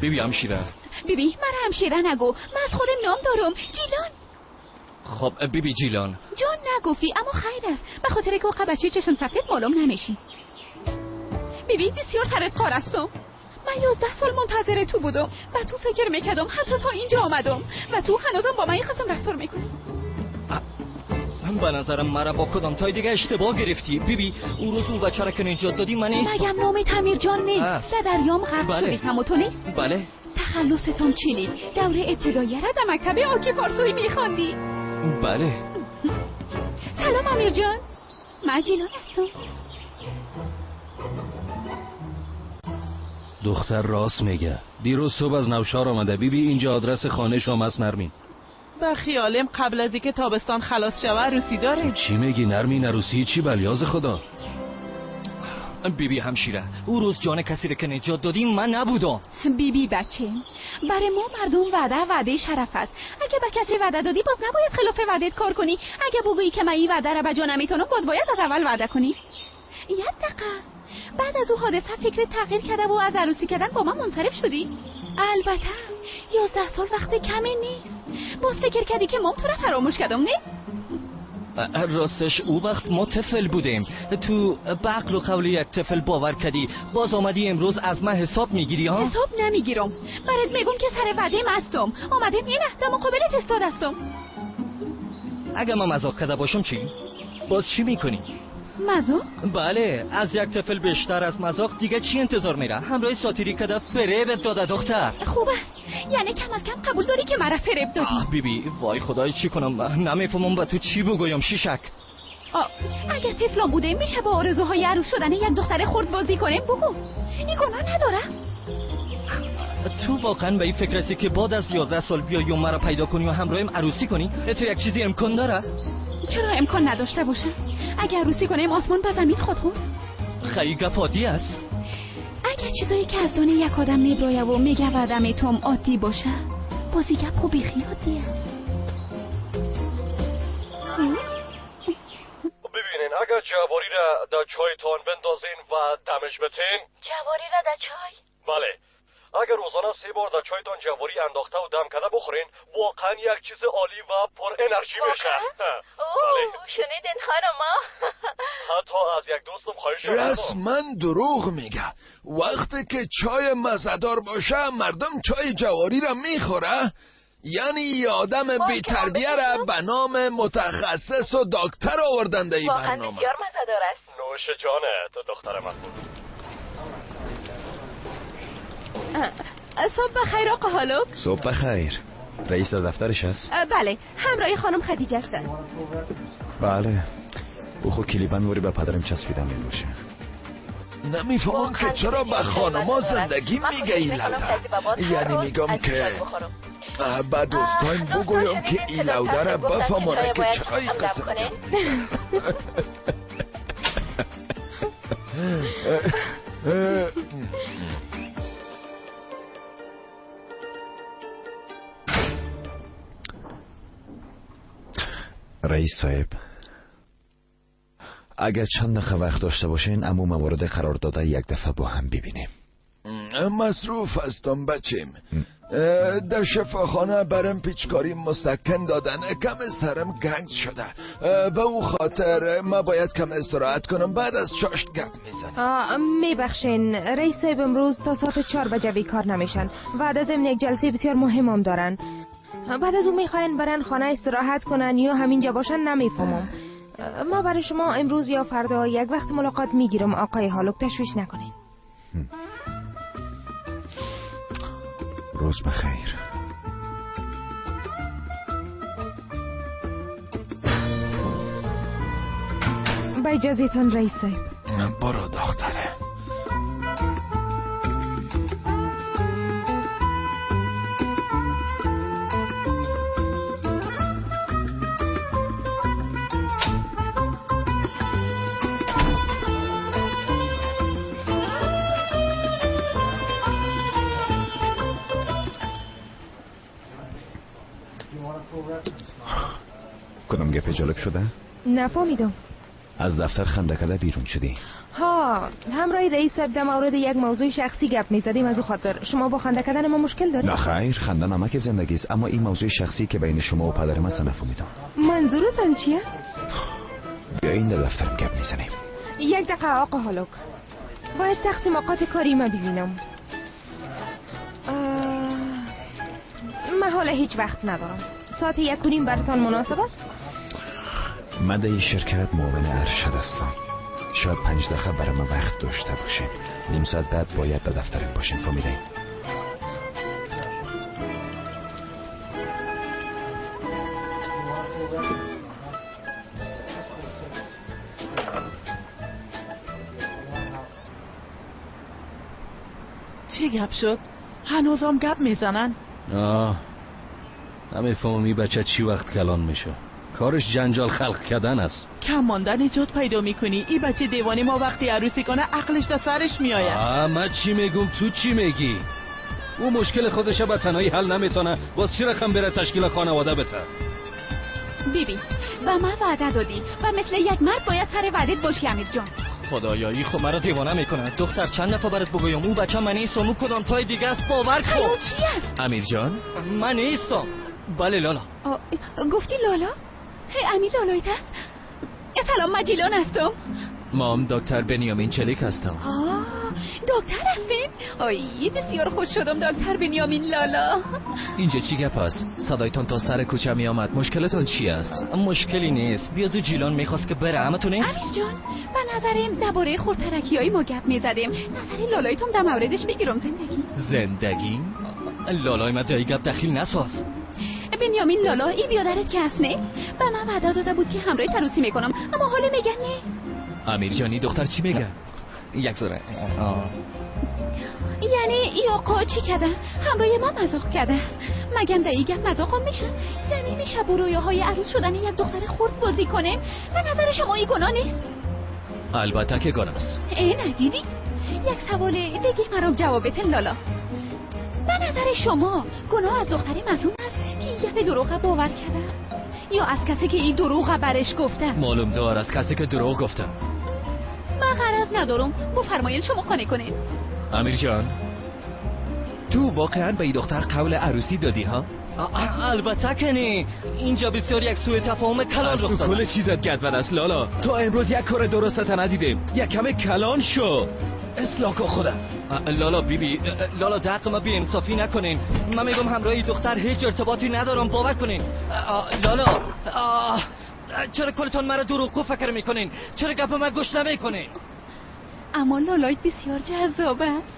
بیبی همشیره. بیبی من همشیره نگو، من از خودم نام دارم، جیلان. خب بیبی جیلان. جان نگفتی اما خیر است، به خاطر که اوقع بچه چشم سفید معلوم نمیشی. بیبی بسیار سرت کار هستم. من 11 سال منتظر تو بودم و تو فکر میکردم حتی تا اینجا آمدم و تو هنوزم با من این قسم رفتار میکنی. به نظرم مرا با کدام تای دیگه اشتباه گرفتی بیبی. او روز اون بچه را که نجات دادی من نیست. مگم نام تمیر جان نیست؟ در دریام غرق بله. شدی هم تو نیست؟ بله. تخلصتون چیلی؟ دوره ابتداییه را در مکتب آکی فارسوی میخواندی؟ بله. سلام امیر جان، من جیلان هستم. دختر راست میگه، دیروز صبح از نوشار آمده. بیبی اینجا آدرس خانه شما است نرمین. به خیالم قبل از اینکه تابستان خلاص شود عروسی داره. چی میگی نرمین؟ عروسی چی؟ بلیاز خدا. بیبی همشیره، او روز جان کسی رو که نجات دادیم من نبودم. بیبی بچه، برای ما مردم وعده وعده شرف است. اگه به کسی وعده دادی باز نباید خلاف وعدت کار کنی. اگه بگویی که من این وعده را به جا نمیتونم باز باید از اول وعده کنی. یک دقیقه بعد از او حادثه فکر تغییر کرده و از عروسی کردن با من منصرف شدی. البته 11 سال وقت کمی نیست. باز فکر کردی که مام تو را فراموش کردم نه؟ راستش او وقت ما طفل بودیم، تو به عقل و قول یک طفل باور کردی، باز آمدی امروز از من حساب میگیری ها؟ حساب نمیگیرم، برات میگم که سر وعده هستم. آمدیم اینه در مقابلت استاد هستم. اگه من مذاق کرده باشم چی؟ باز چی میکنی؟ مذاق؟ بله، از یک طفل بیشتر از مذاق دیگه چی انتظار میره؟ همراه ساتیری کده فریب داده دختر. خوبه، یعنی کم از کم قبول داری که مرا فریب دادی. بیبی وای خدای چی کنم، نمیفهمم با تو چی بگویم شیشک. اگه طفلان بوده میشه با آرزوهای عروس شدن یک دختر خرد بازی کنیم؟ بگو این گناه نداره؟ تو واقعا به این فکر هستی که بعد از 11 سال بیای و مرا پیدا کنی و همراهیم عروسی کنی؟ تو یک چیزی امکان داره؟ چرا امکان نداشته باشه؟ اگر عروسی کنیم آسمان به زمین خود خورد. خیلی گپ عادی است. اگر چیزایی که از دانه یک آدم میبرایه و میگه وعدم تام عادی باشه، بازی گپ خوب بیخی عادی است. ببینین اگر جواری را در چایتان بندازین و دمش بتین. جواری را در چای؟ بله. اگر روزانه 3 بار در چایتان جواری انداخته و دم کرده بخورین واقعا یک چیز عالی و پر انرژی میشه. اوه شنیدین خانما؟ حتی از یک دوستم خواهش کردم. رسما دروغ میگه. وقتی که چای مزه‌دار باشه مردم چای جواری را میخوره. یعنی یه آدم بی تربیه را به نام متخصص و دکتر آوردن در این برنامه. واقعا بسیار مزه‌دار است. نوش جانه تو دختر من. صبح بخیر آقا هالوک. صبح بخیر. رئیس در دفترش هست؟ بله، همراه خانم خدیجه هستن. بله، او خود کلیبند واری به پدرم چسبیدن میباشه. نمیفهمم که چرا به خانما زندگی میگه این لوده. یعنی میگم که به دوستایم بگویم که این لوده را بفهمانه که چرا این قسم. رئیس صاحب، اگر چند دقیقه وقت داشته باشین اما موارد قرار داده یک دفعه با هم ببینیم. مصروف هستم بچیم. در شفاخانه برم پیچکاری مسکن دادن، کم سرم گنگ شده. به او خاطر ما باید کم استراحت کنم، بعد از چاشت گپ میزنم. میبخشین رئیس صاحب امروز تا ساعت 4 بجه بیکار نمیشن و از ضمن یک جلسه بسیار مهم هم دارن. بعد از اون میخواین برن خانه استراحت کنن یا همینجا باشن نمیفهمم. ما برای شما امروز یا فردا یک وقت ملاقات میگیرم آقای هالوک، تشویش نکنین. روز بخیر. با اجازه تان رئیس صاحب. برو دختره. کدام گپ جالب شده؟ نفهمیدم. از دفتر خنده کرده بیرون شدی؟ ها، همراه رئیس صاحب در مورد یک موضوع شخصی گپ میزدیم، از او خاطر. شما با خنده کردن ما مشکل دارید؟ نه خیر، خنده نمک زندگی است، اما این موضوع شخصی که بین شما و پدرم است نفهمیدم. منظورتان چیه؟ بیاین در دفترم گپ میزنیم. یک دقیقه آقا هالوک، باید تقسیم اوقات کاری ما ببینم. من حالا هیچ وقت ندارم. ساعت 1:30 براتان مناسب است؟ من در این شرکت معاون ارشد هستم. شاید 5 دقیقه برای من وقت داشته باشین. نیم ساعت بعد باید به دفترم باشین. فهمیدین؟ چه گپ شد؟ هنوزم گپ میزنن؟ آه، نمیفهمم این بچه چی وقت کلان میشه. کارش جنجال خلق کردن است. کم ماندن نجات پیدا میکنی. این بچه دیوانه ما وقتی عروسی کنه عقلش در سرش میآید. من چی میگم تو چی میگی؟ او مشکل خودش به تنهایی حل نمیتونه، باز چی رقم بره تشکیل خانواده بته؟ بیبی به من وعده دادی و مثل یک مرد باید سر وعدت باشی امیر جان. خدایایی خب مرا دیوانه میکنه. دختر چند نفر برات بگویم او بچه من نیستم، او کدام تای دیگه است؟ باور کن. خیال چی است؟ امیر جان من نیستم. بله لالا. گفتی لالا؟ هی امیر لالایت است؟ سلام، من جیلان هستم. مام دکتر بنیامین چلیک هستم. دکتر هستین؟ آی بسیار خوش شدم دکتر بنیامین لالا. اینجا چی گپ است؟ صدایتان تا سر کوچه می آمد. مشکلتون چی است؟ مشکلی نیست. بیازو جیلان میخواست که بره، اما تو نیست. امیر جان به نظرم درباره خورترکی های ما گپ میزدیم. نظر لالایتون در موردش میگیرم. زندگی؟ لالای من در گپ دخیل نساز. بنیامین لالا ای بیادرت که هست نه؟ به من وعده داده بود که همراه عروسی میکنم، اما حالا میگن نه. امیر جانی دختر چی میگه؟ یک ذره. یعنی ای آقا چی کرده؟ همراه ما مذاق کرده. مگم در این گپ مذاقم میشه؟ یعنی میشه با رویاهای عروس شدن یک دختر خرد بازی کنه؟ به نظر شما این گناه نیست؟ البته که گناه است. ای ندیدی؟ یک سوال دیگه مرام جواب بده لالا. به نظر شما گناه از دختری مظلوم است که این گپ دروغ باور کرده، یا از کسی که این دروغ برش گفته؟ معلوم دار از کسی که دروغ گفته. من غرض ندارم، بفرمایید شما قانع کنین. امیر جان تو واقعا به این دختر قول عروسی دادی ها؟ البته که نه. اینجا بسیار یک سوء تفاهم کلان رخ داد. کل چیزت گدود است لالا. تا امروز یک کار درست ندیدیم. یک کم کلان شو. اصلاح کن خودم. لالا بیبی لالا دق ما بی انصافی نکنین. من میگم همراه دختر هیچ ارتباطی ندارم، باور کنین. لالا چرا کلتون مرا دروغگو فکر میکنین؟ چرا گپ من گوش نمیکنین؟ اما لالایت بسیار جذاب است.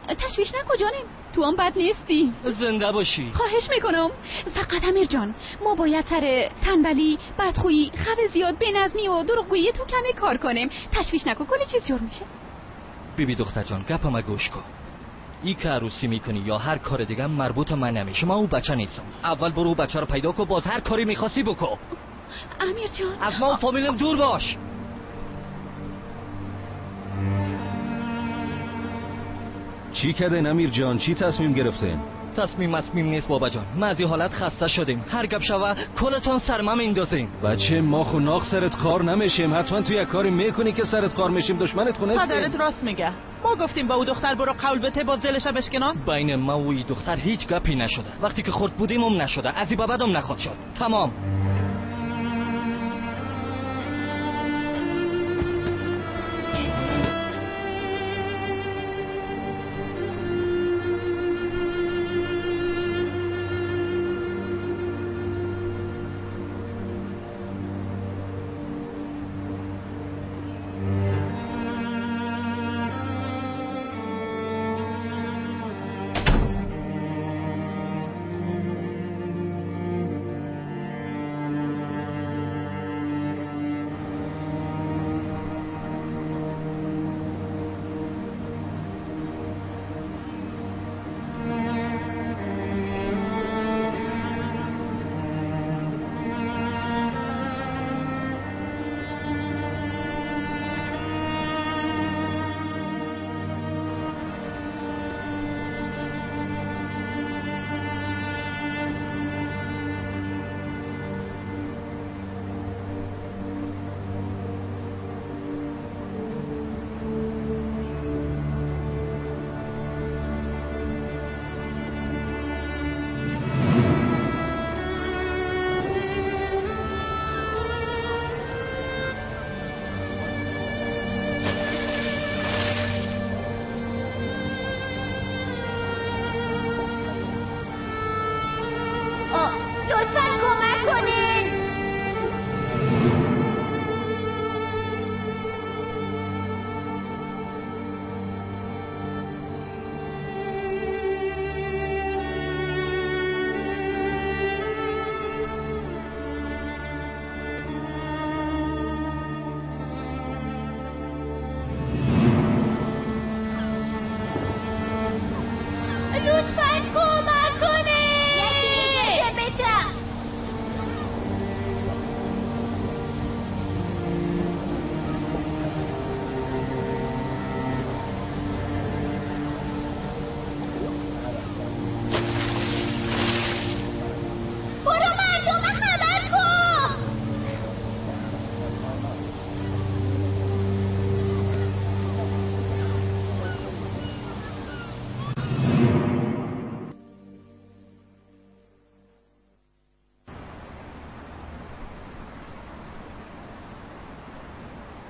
تشویش نکن جانم، تو هم بد نیستی. زنده باشی. خواهش میکنم. فقط امیر جان ما باید سر تنبلی، بدخویی، خو زیاد، بی‌نظمی و دروغگویی تو کمی کار کنیم. تشویش نکن، کلی چیز جور میشه. بیبی دختر جان گپ ما گوش کن. ای که عروسی میکنی یا هر کار دیگه مربوط من نمیشه. من او بچه نیستم. اول برو بچه رو پیدا کن، باز هر کاری میخواستی بکن. امیر جان از ما و فامیلم دور باش. چی کردین امیر جان؟ چی تصمیم گرفتین؟ تصمیم نیست بابا جان. ما از این حالت خسته شدیم. هر گپ شوه کلتون سر ما میندازین. بچه ما خو ناخ سرت کار نمیشیم. حتما تو یک کاری میکنی که سرت کار میشیم. دشمنت خونه. پدرت راست میگه. ما گفتیم با او دختر برو قول بته، باز دلش بشکنان. بین ما و این دختر هیچ گپی نشده. وقتی که خرد بودیم هم نشده، از این بعدم نخواد شد. تمام.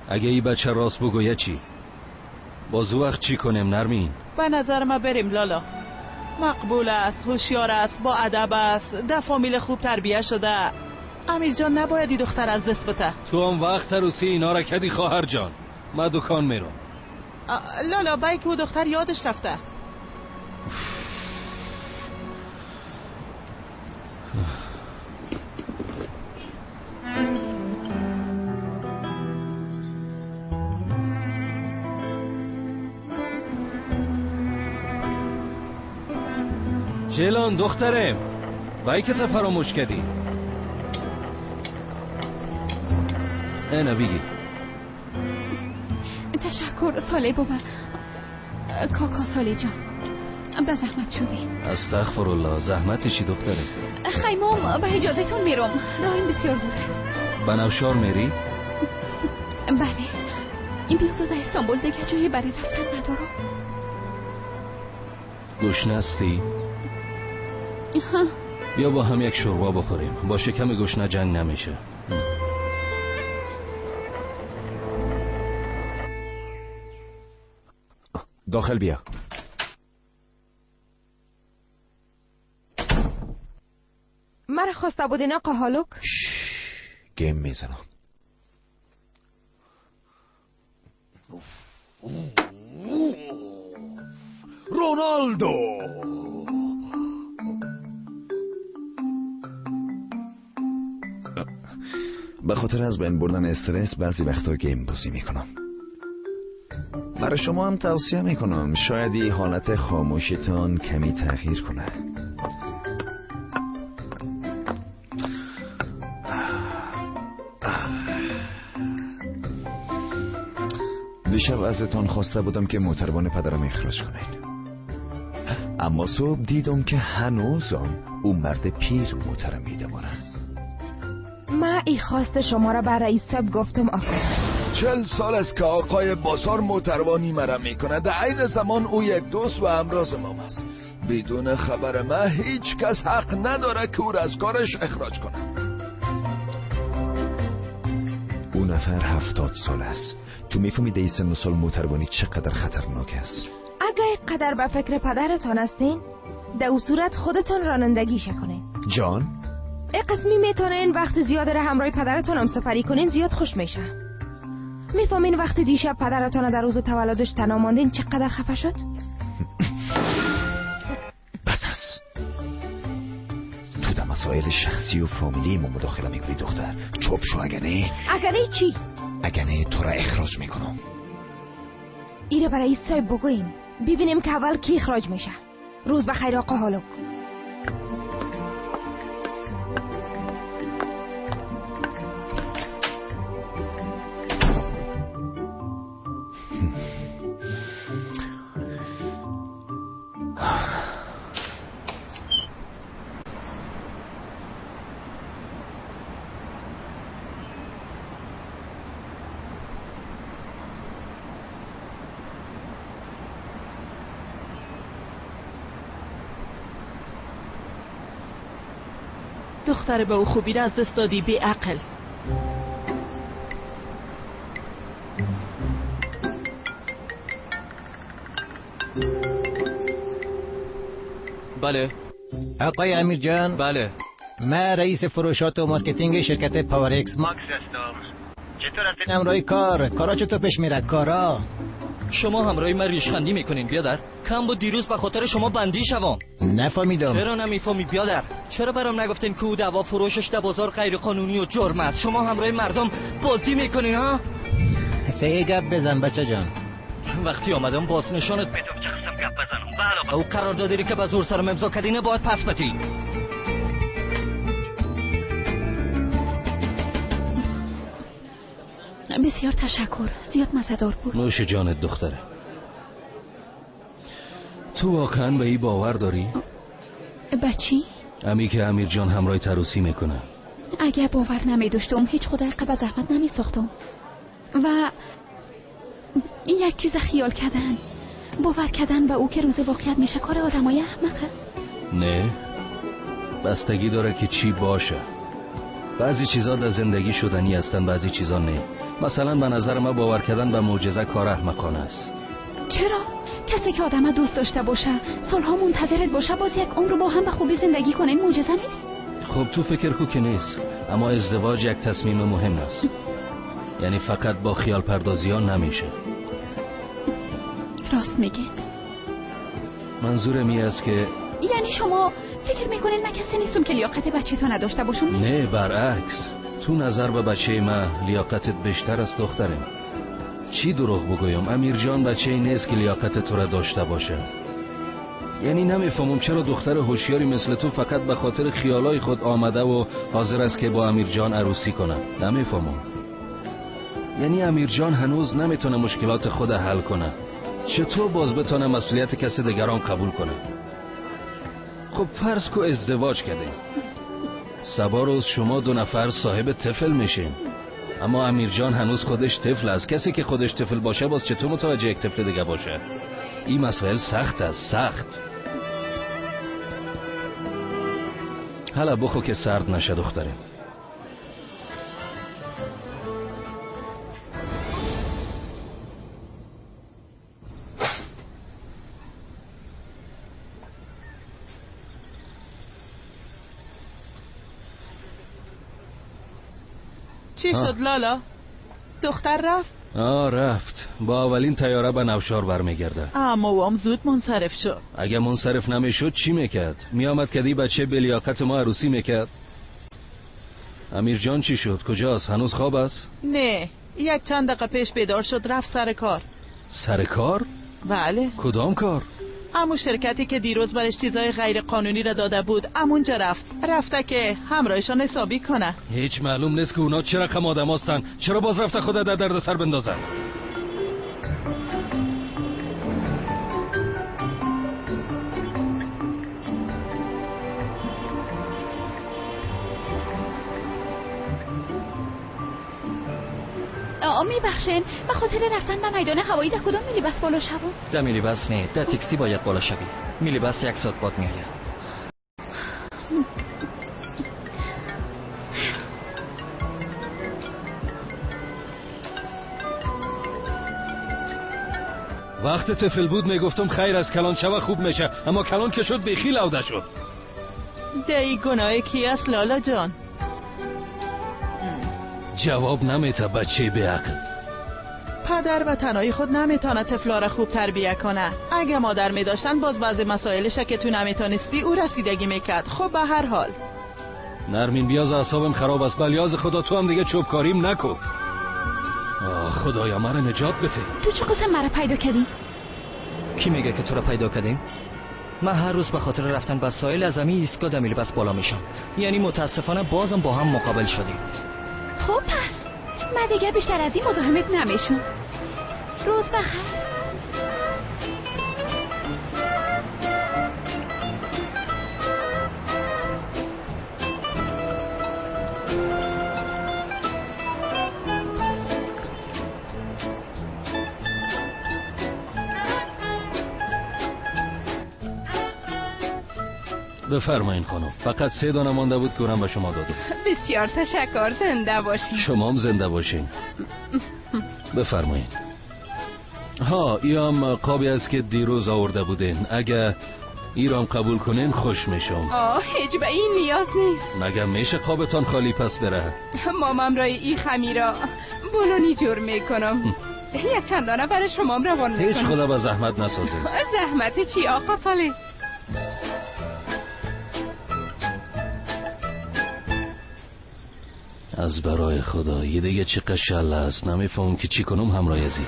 اگه ای بچه راست بگویه چی؟ باز وقت چی کنیم نرمین؟ به نظر ما بریم لالا. مقبول است، هوشیار است، با ادب است، ده فامیل خوب تربیه شده. امیر جان نباید این دختر از دست بده. تو هم وقت عروسی اینا را کدی خواهر جان. من دکان میرم. لالا بای که او دختر یادش رفته. جیلان دخترم، بای که تا فراموش کردی. اینا بگی. تشکر ساله بابا. کاکا ساله جان، به زحمت شدی. استغفر الله، زحمت چی دختره؟ خیمام به اجازهتون میرم، راهیم بسیار دور است. بنفشار میری؟ بله، این بیازو در استانبول دیگه جایی برای رفتن ندارم. گشنه هستی؟ بیا با هم یک شوربا بخوریم، با شکم گشنه جنگ نمیشه. داخل بیا. مرا خواسته بودین آقا هالوک؟ گیم میزنم. رونالدو. به خاطر از بین بردن استرس بعضی وقتا گیم بازی میکنم. برای شما هم توصیه میکنم شاید این حالت خاموشیتان کمی تغییر کنه. دیشب ازتان خواسته بودم که موتربان پدرم اخراج کنین، اما صبح دیدم که هنوزم او مرد پیر موترم میدوانه. من ای خواست شما را بر رئیس صاحب گفتم آقا. 40 سال است که آقای بازار موتروانی مرا میکنه. در عین زمان او یک دوست و همراز ما است. بدون خبر ما هیچ کس حق نداره که او را از کارش اخراج کنه. او نفر 70 سال است. تو میفهمی در این سن و سال موتروانی چقدر خطرناک است؟ اگر قدر به فکر پدرتان هستین، در او صورت خودتان رانندگی کنین. جان؟ ای قسمی میتونین وقت زیاد را همراه پدرتان هم سفری کنین، زیاد خوش میشه. میفهمین وقتی دیشب پدرتان در روز تولدش تنها ماندین چقدر خفه شد؟ بس است. تو در مسائل شخصی و فامیلی ما مداخله میکنی دختر. چوب شو. اگه نه چی؟ اگه نه تو را اخراج میکنم. ایره برای صاحب بگوین ببینیم که اول کی اخراج میشه. روز بخیر آقا هالوک. دختر به او خوبی را از دست دادی بی عقل. بله آقای امیر جان. بله، من رئیس فروشات و marketing شرکت پاورکس ماکس هستم. چطور هستین همراه کار؟ کارا چطور پیش میره؟ کارا شما همراه من ریشخندی میکنین بیادر. کم بود دیروز به خاطر شما بندی شوم. نفهمیدم. چرا نمیفهمی بیادر؟ چرا برام نگفتین که او دوا فروشش در بازار غیر قانونی و جرم است؟ شما همراه مردم بازی میکنین ها؟ سه گپ بزن بچه جان. وقتی آمدم باز نشانت بدم چه قسم گپ بزنم. به علاوه او قراردادی که به زور سرم امضا کردی باید پس بدی. بسیار تشکر، زیاد مزه‌دار بود. نوش جانت دختره. تو واقعا به این باور داری؟ بچی؟ امی که امیر جان همراه تروسی میکنه. اگه باور نمی داشتم هیچ خدای قبل زحمت نمی ساختم. و این یک چیز خیال کردن، باور کردن به او که روز واقعیت میشه کار آدمای احمق است. نه، بستگی داره که چی باشه. بعضی چیزا در زندگی شدنی هستن، بعضی چیزا نه. مثلا به نظر من باور کردن به معجزه کار احمقانه است. چرا؟ کسی که آدم دوست داشته باشه، سالها منتظرت باشه، باز یک عمر با هم به خوبی زندگی کنین، معجزه نیست؟ خب تو فکر کو که نیست، اما ازدواج یک تصمیم مهم است. یعنی فقط با خیال پردازی ها نمیشه. راست میگی. منظورم این است که یعنی شما فکر میکنین من کسی نیستم که لیاقت بچه تو نداشته باشم؟ نه برعکس، تو نظر به بچه من لیاقتت بیشتر از دخترم. چی دروغ بگویم؟ امیر جان بچه ای نیست که لیاقت تو را داشته باشه. یعنی نمیفهمم چرا دختر هوشیاری مثل تو فقط به خاطر خیالای خود آمده و حاضر است که با امیر جان عروسی کنه. نمیفهمم. یعنی امیر جان هنوز نمیتونه مشکلات خود حل کنه، چطور باز بتونه مسئولیت کسی دیگران قبول کنه؟ خب فرض کو ازدواج کردیم، سبا روز شما دو نفر صاحب طفل میشین، اما امیر جان هنوز خودش طفل است. کسی که خودش طفل باشه باز چطور متوجه یک طفل دیگه باشه؟ این مسائل سخت است، سخت. حالا بخو که سرد نشه دختره. چی شد لالا؟ دختر رفت؟ آه رفت، با اولین تیاره به نوشار برمیگرده. اما وام زود منصرف شد. اگه منصرف نمیشد چی میکرد؟ میامد که دی بچه به لیاقت ما عروسی میکرد. امیر جان چی شد؟ کجاست؟ هنوز خواب است؟ نه، یک چند دقیقه پیش بیدار شد، رفت سر کار. سر کار؟ بله. کدام کار؟ امو شرکتی که دیروز برش چیزای غیر قانونی را داده بود، امونجا رفت. رفته که همراهشان حسابی کنه. هیچ معلوم نیست که اونا چه رقم آدم هستن، چرا باز رفته خود در درد سر بندازن. میبخشین، به خاطر رفتن به میدان هوایی در کدام میلی بس بالا شوم؟ در میلی بس نه، در تاکسی باید بالا شوی. میلی بس یک ساعت بعد میآید. وقت طفل بود میگفتم خیر از کلان شوه خوب میشه، اما کلان که شد بیخی لوده شد. دی گناه کی است لالا جان؟ جواب نمیته بچه بیعقل. پدر و تنهایی خود نمیتونه طفلا را خوب تربیه کنه. اگه مادر میداشتن باز بعضی مسائلش که تو نمیتونستی او رسیدگی میکرد. خب به هر حال نرمین بیاز اعصابم خراب است. بلیاز خدا تو هم دیگه چوبکاریم نکو. آه خدایا مرا نجات بده. تو چه قسم مرا پیدا کردی؟ کی میگه که تو را پیدا کردیم؟ من هر روز به خاطر رفتن به ساحل از همین ایستگاه دمیل بس بالا میشم. یعنی متاسفانه بازم با هم مقابل شدیم. خب پس من دیگه بیشتر از این مزاحمت نمیشم. روز بخیر. بفرمایین خانم، فقط 3 دانه مانده بود که اونم به شما دادم. بسیار تشکر، زنده باشین. شما هم زنده باشین. بفرمایین. ها ایام قابی است که دیروز آورده بودین، اگه ایرام قبول کنین خوش میشم. آه هیچ به این نیاز نیست. مگه میشه قابتان خالی پس بره؟ مامم رای ای خمیرا بولونی جور میکنم. یک چند دانه برای شما روان میکنم. هیچ خدا به زحمت نسازین. زحمت چی آقا صالح؟ از برای خدا یه دیگه چه قشله است، نمیفهم که چی کنم همراه ازی.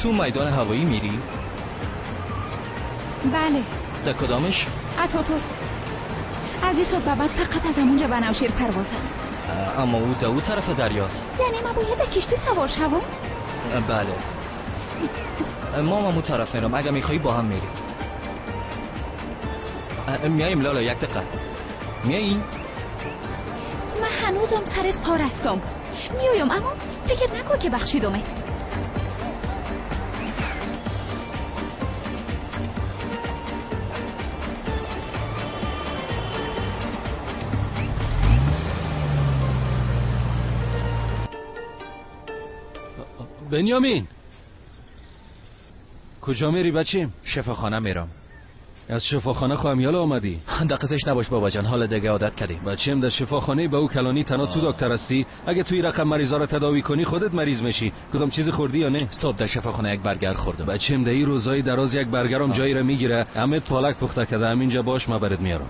تو میدان هوایی میری؟ بله. در کدامش؟ اتاتورک. از این صبح بعد فقط از همونجا به نوشیر پرواز است. اما او در او طرف دریاست. یعنی من باید در کشتی سوار شوم؟ بله. ما هم اون طرف میرم، اگه میخوایی با هم میریم. میاییم لالا، یک دقیقه میایی؟ من هنوزم سر پار هستم. میایم، اما فکر نکن که بخشیدمت. بنیامین کجا میری بچیم؟ شفاخانه میرم. از شفاخانه خواهم آمدی؟ دقیقش نباش بابا جان، حالا دیگه عادت کردیم. بچیم در شفاخانه به او کلانی تنها تو دکتر هستی؟ اگه توی رقم مریضا رو تداوی کنی خودت مریض میشی. کدام چیزی خوردی یا نه؟ صبح در شفاخانه یک برگر خوردم. بچیم در این روزای دراز یک برگرم جایی رو میگیره. عمت پالک پخته کرده، همینجا باش من برات میارم.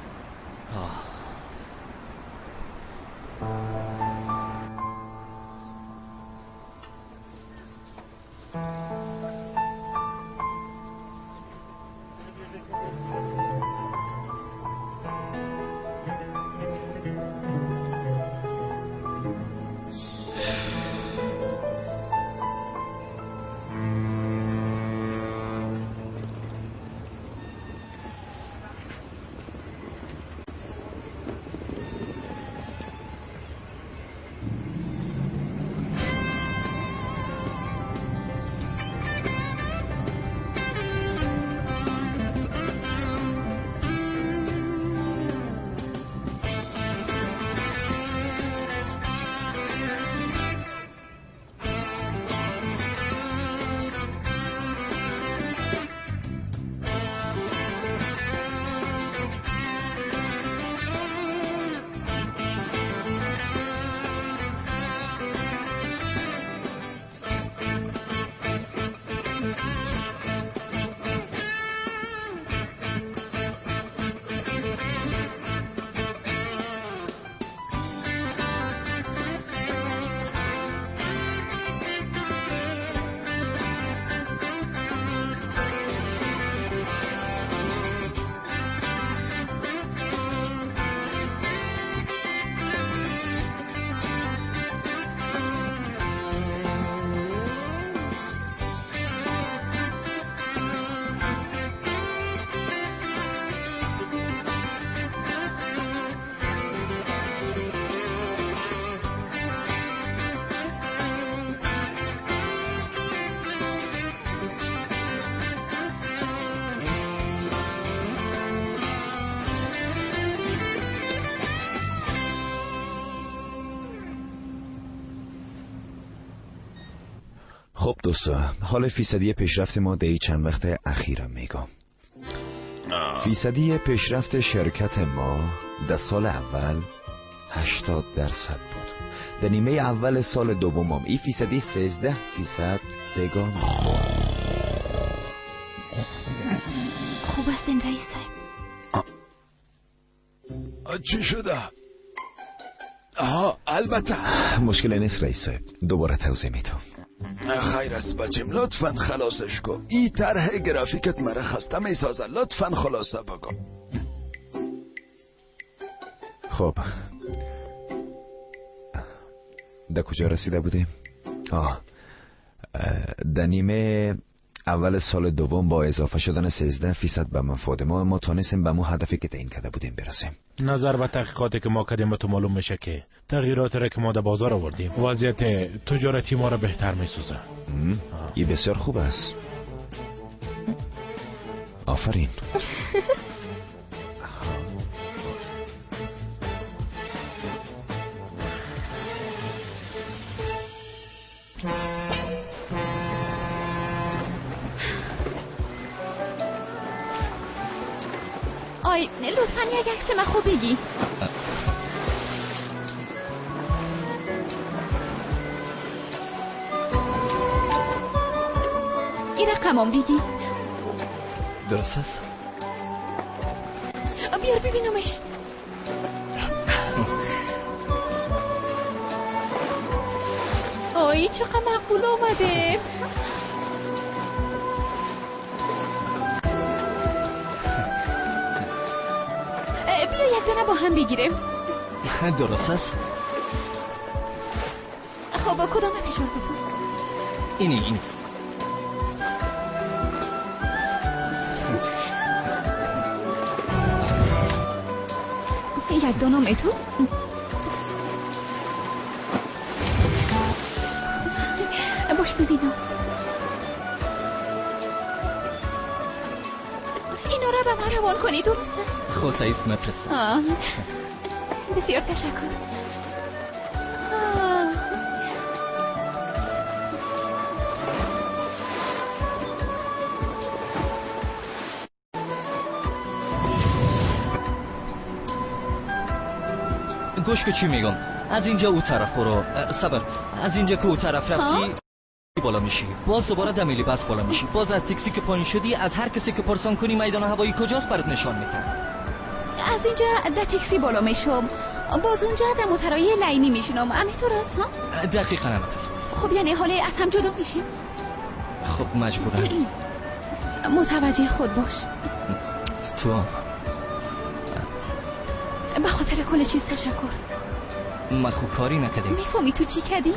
خب دوستا، حال فیصدی پیشرفت ما در چند وقت اخیرم میگم. فیصدی پیشرفت شرکت ما در سال اول 80% بود. در نیمه اول سال دومم این فیصدی 13% دگان. خوب است این رئیس صاحب. چی شده؟ آها البته مشکل نیست رئیس صاحب، دوباره توضیح میدم. خیر است بچیم، لطفا خلاصش کن. این طرح گرافیکت مرا خسته میسازه، لطفا خلاصه بگو. خب در کجا رسیده بودیم؟ در نیمه اول سال دوم با اضافه شدن 13% به مفاد ما تانستیم به مو هدفی که تعیین کرده بودیم برسیم. نظر به تحقیقاتی که ما کردیم تو معلوم میشه که تغییرات را که ما در بازار آوردیم وضعیت تجارتی ما را بهتر میسازه. این بسیار خوب است. آفرین. آی لطفا یک عکس من خوب بگی. این رقمم بگی. درست است؟ بیار ببینمش. آی چقدر مقبول آمده. بیا یک دانه با هم بگیریم. درست است؟ خب کدام فشار بدم؟ اینی یک دانم اتو؟ باش ببینم. اینا را به من روان کنی درست است؟ خب سعیس مفرستم. بسیار تشکر. گوش که چی میگم. از اینجا او طرف برو. صبر، از اینجا که او طرف رفتی بالا میشی، باز دوباره دمیلی بس بالا میشی، باز از تاکسی که پایین شدی از هر کسی که پرسان کنی میدان هوایی کجاست برات نشان میده. از اینجا در تاکسی بالا میشم، باز اونجا در موترای لینی میشینم. همینطور است ها؟ دقیقاً همینطور. خب یعنی حالا از هم جدا میشیم؟ خب مجبورم. متوجه خود باش. تو هم. به خاطر کل چیز تشکر. من خوب کاری نکردیم. میفهمی تو چی کردی؟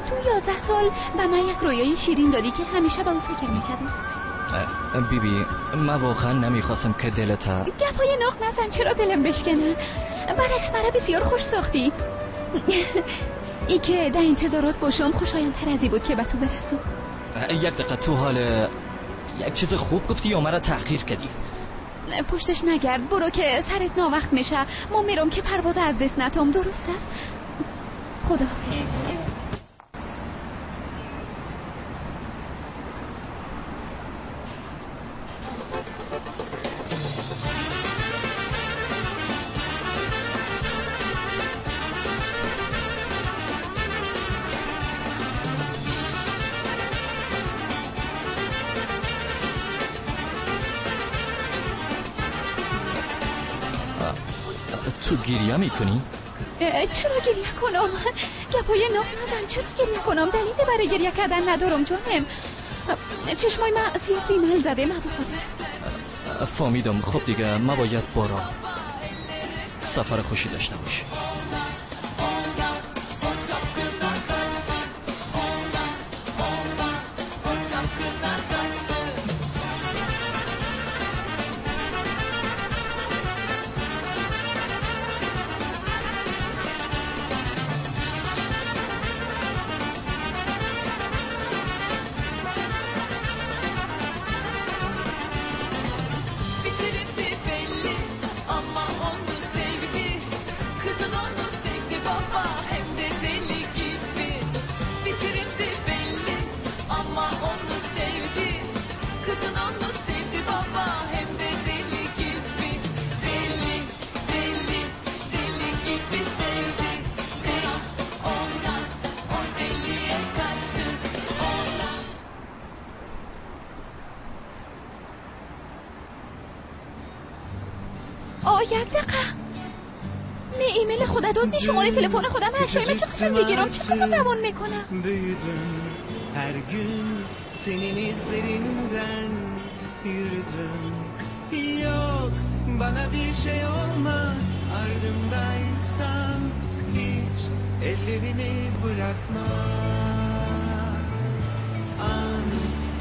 تو 11 سال به من یک رویای شیرین دادی که همیشه به اون فکر میکردم. بیبی من واقعا نمیخواستم که دلت. گپای ناخ نزن، چرا دلم بشکنه؟ برعکس مرا بسیار خوش ساختی. ای که در انتظارات باشم خوشایندتر از ای بود که به تو برسم. یک دقیقه، تو حال یک چیز خوب گفتی یا مرا تحقیر کردی؟ پشتش نگرد، برو که سرت ناوقت میشه. ما میرم که پرواز از دست نتام. درست است؟ خداحافظ. تو گریه میکنی؟ چرا گریه کنم؟ گپای ناف نزن، چرا گریه کنم؟ دلیل برای گریه کردن ندارم جانم. چشمای من زیاد ریمل زده، من خاطر فهمیدم. خب دیگه ما باید بارا سفر خوشی داشته باشی. یک دقیقه، نه ایمیل خدا داد، نه شماره تلفن خودم. عکسای چه قسم بگیرم، چه قسم روان میکنم. Her gün senin izlerinden yürüdüm. Yok bana bir şey olmaz, ardımdaysan hiç ellerimi bırakma. An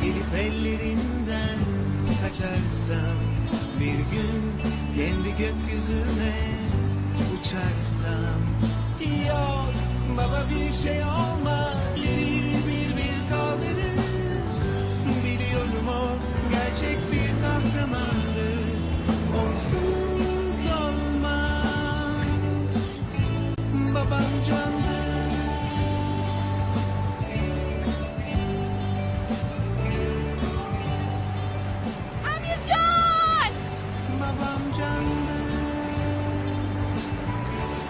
gelip ellerinden kaçarsam bir gün kendi gökyüzüne uçarsam. Yok baba bir şey olmaz, yeri bir bir kaldırır. Biliyorum o gerçek bir kahramandır, onsuz olmaz. Babam candır. Babam candır.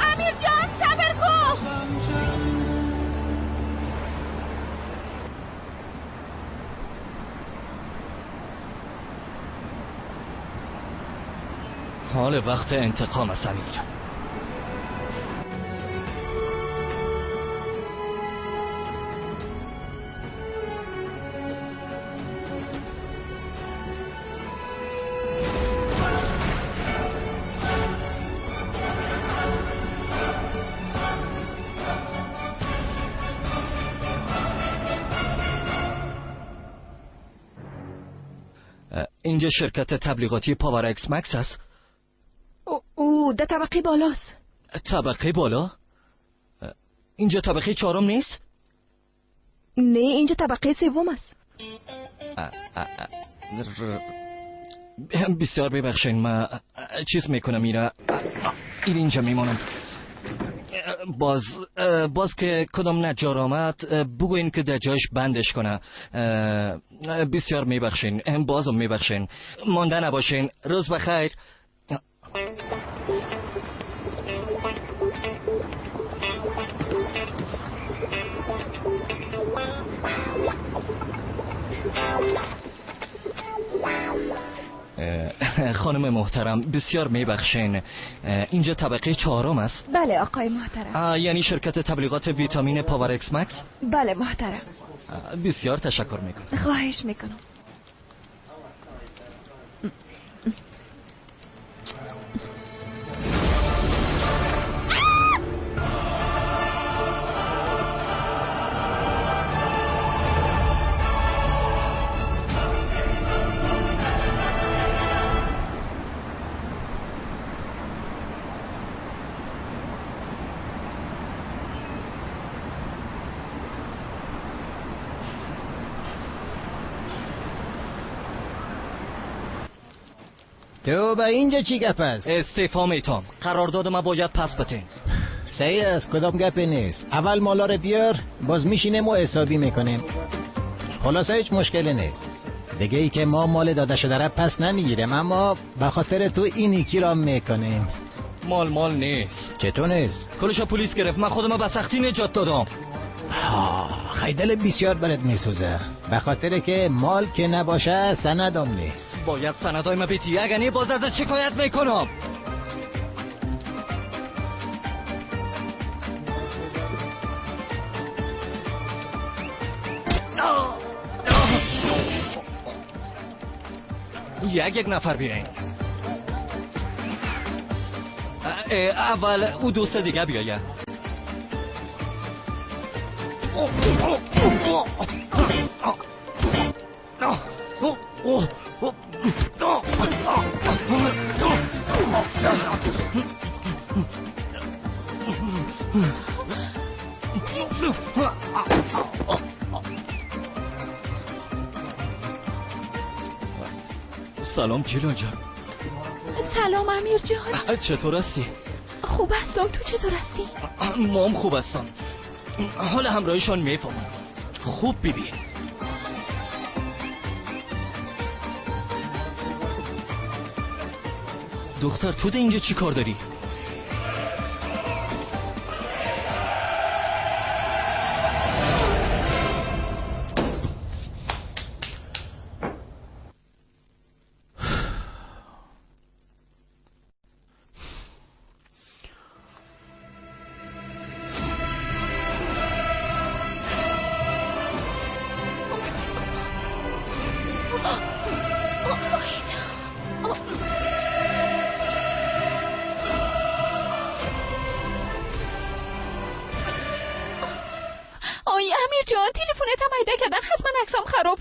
امیر جان صبر کن. Babam candır. حال وقت انتقام است امیر. اینجا شرکت تبلیغاتی پاور اکس مکس است. او ده طبقه بالاست. طبقه بالا؟ اینجا طبقه چهارم نیست؟ نه اینجا طبقه سوم است. بسیار ببخشین، من چیز میکنم، میره این اینجا میمانم. باز که کدام نجار آمد بگوین که در جایش بندش کنه. بسیار میبخشین، بازم میبخشین، مانده نباشین. روز بخیر. خانم محترم بسیار میبخشین، اینجا طبقه 4 است؟ بله آقای محترم. یعنی شرکت تبلیغات ویتامین پاورکس مکس؟ بله محترم. بسیار تشکر میکنم. خواهش میکنم. تو با اینجا چی گپ است؟ استعفا میتم. قرارداد ما باید پس بتین. صحیح است، کدام گپی نیست. اول مالا رو بیار، باز میشینیم و حسابی میکنیم. خلاصه هیچ مشکلی نیست. دیگه ای که ما مال داده شده را پس نمیگیریم، اما به خاطر تو این یکی را میکنیم. مال نیست. چطور نیست؟ کلشو پلیس گرفت، من خودم به سختی نجات دادم. خیلی دل بسیار برات میسوزه، به خاطر که مال که نباشه سندم نیست. باید سندهای ما بیتی، اگه نه باز ازت شکایت میکنم. یک نفر بیاین. اول او دوست دیگه بیاید. سلام جیلان جان. سلام امیر جان. چطور هستی؟ خوب هستم، تو چطور هستی؟ مام خوب هستم. حال همراهیشان میفهمم. خوب بیبی. دختر تو ده اینجا چی کار داری؟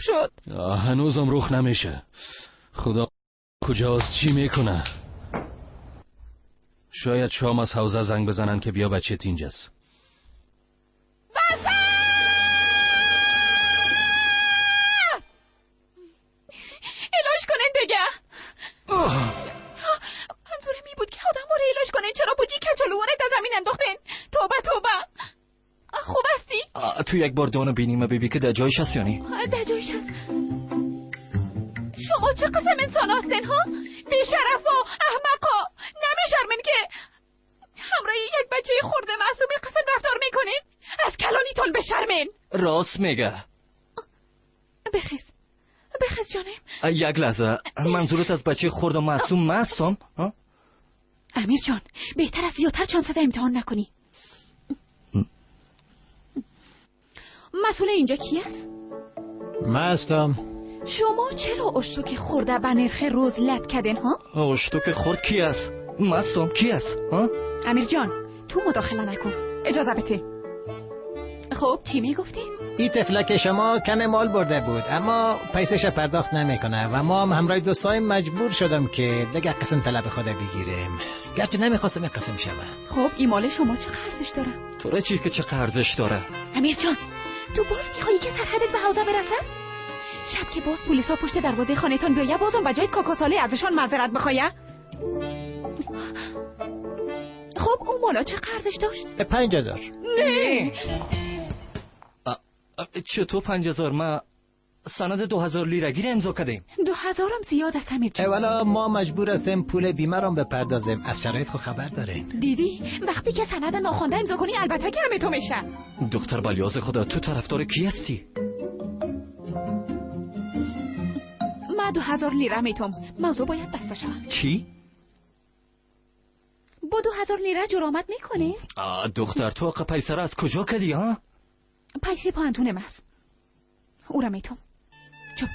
شد. هنوزم رخ نمیشه. خدا کجاست، چی میکنه؟ شاید شام از حوزه زنگ بزنن که بیا بچه اینجاست. بسه! الاش کنن دیگه. منظورم این بود که آدم رو الاش کنن. چرا بوجی کچالوانه در زمین انداختن؟ توبه توبه. خوب هستی؟ تو یک بار دانو بینیم بیبی که در جایش هست یا نی؟ در جایش هست. شما چه قسم انسان هستین ها؟ بیشرف و احمق ها. نمیشرمین که همراه یک بچه خورده معصومی قسم رفتار میکنین؟ از کلانیتون بشرمین. راست میگه. بخیز بخیز جانم. یک لحظه، منظورت از بچه خورده معصوم معصوم؟ امیر جان بهتر از زیادتر چانست امتحان نکنی. مسئول اینجا کی است؟ من هستم. شما چرا اشتوک خورده به نرخ روز لط کردن ها؟ اشتوک خورد کی است؟ مستم کی است؟ ها؟ امیر جان تو مداخله نکن، اجازه بده. خب چی میگفتی؟ این طفلک شما کم مال برده بود اما پیسش پرداخت نمیکنه و ما هم همراه دوستایم مجبور شدم که دیگه قسم طلب خود بگیریم، گرچه نمیخواستم این قسم شوه. خب این مال شما چه ارزش داره؟ تو چی که چه ارزش داره؟ امیر جان تو باز میخوایی که سرحدت به حوزه برسه؟ شب که باز پلیسا پشت دروازه خانه‌تان بیایه بازم به جای کاکاساله ازشان معذرت بخوایه؟ خب اون مالا چه ارزش داشت؟ 5000. نه چطور 5000؟ ما سند 2000 لیرگی را امضا کردیم. 2000 هم زیاد است امیر جان. والا ما مجبور هستیم پول بیمه را بپردازیم، از شرایط خود خبر دارین. دیدی وقتی که سند ناخوانده امضا کنی البته که همه تو میشه. دختر بلیاز خدا تو طرفدار کی هستی؟ ما من 2000 لیره میتم. موضوع باید بسته شود. چی؟ با 2000 لیره جرامت میکنی؟ دختر تو آقا پیسه را از کجا کدی ها؟ پیسه پانتونم است. او را میتم. چپ.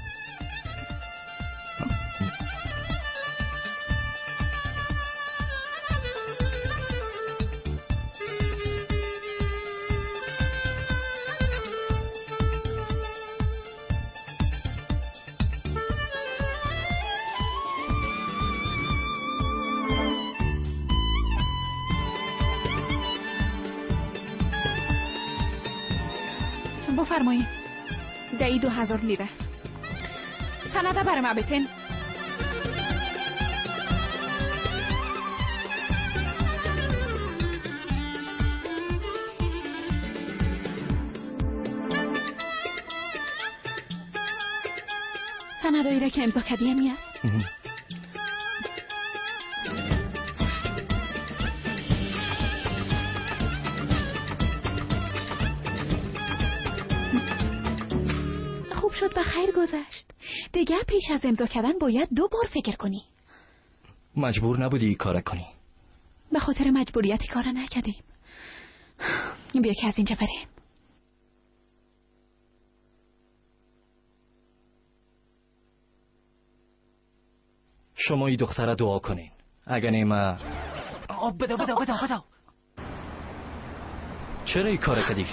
بفرمایید. دهی 2000 لیره است. سنده برای ما بتن. سندایی را که امضا کردی همی است. شد به خیر گذشت. دیگه پیش از امضا کردن باید 2 بار فکر کنی. مجبور نبودی این کار کنی. به خاطر مجبوریت کار نکردیم. بیا که از اینجا بریم. شما این دختره دعا کنین. اگه نیمه بده بده بده بده. چرا این کار کردی؟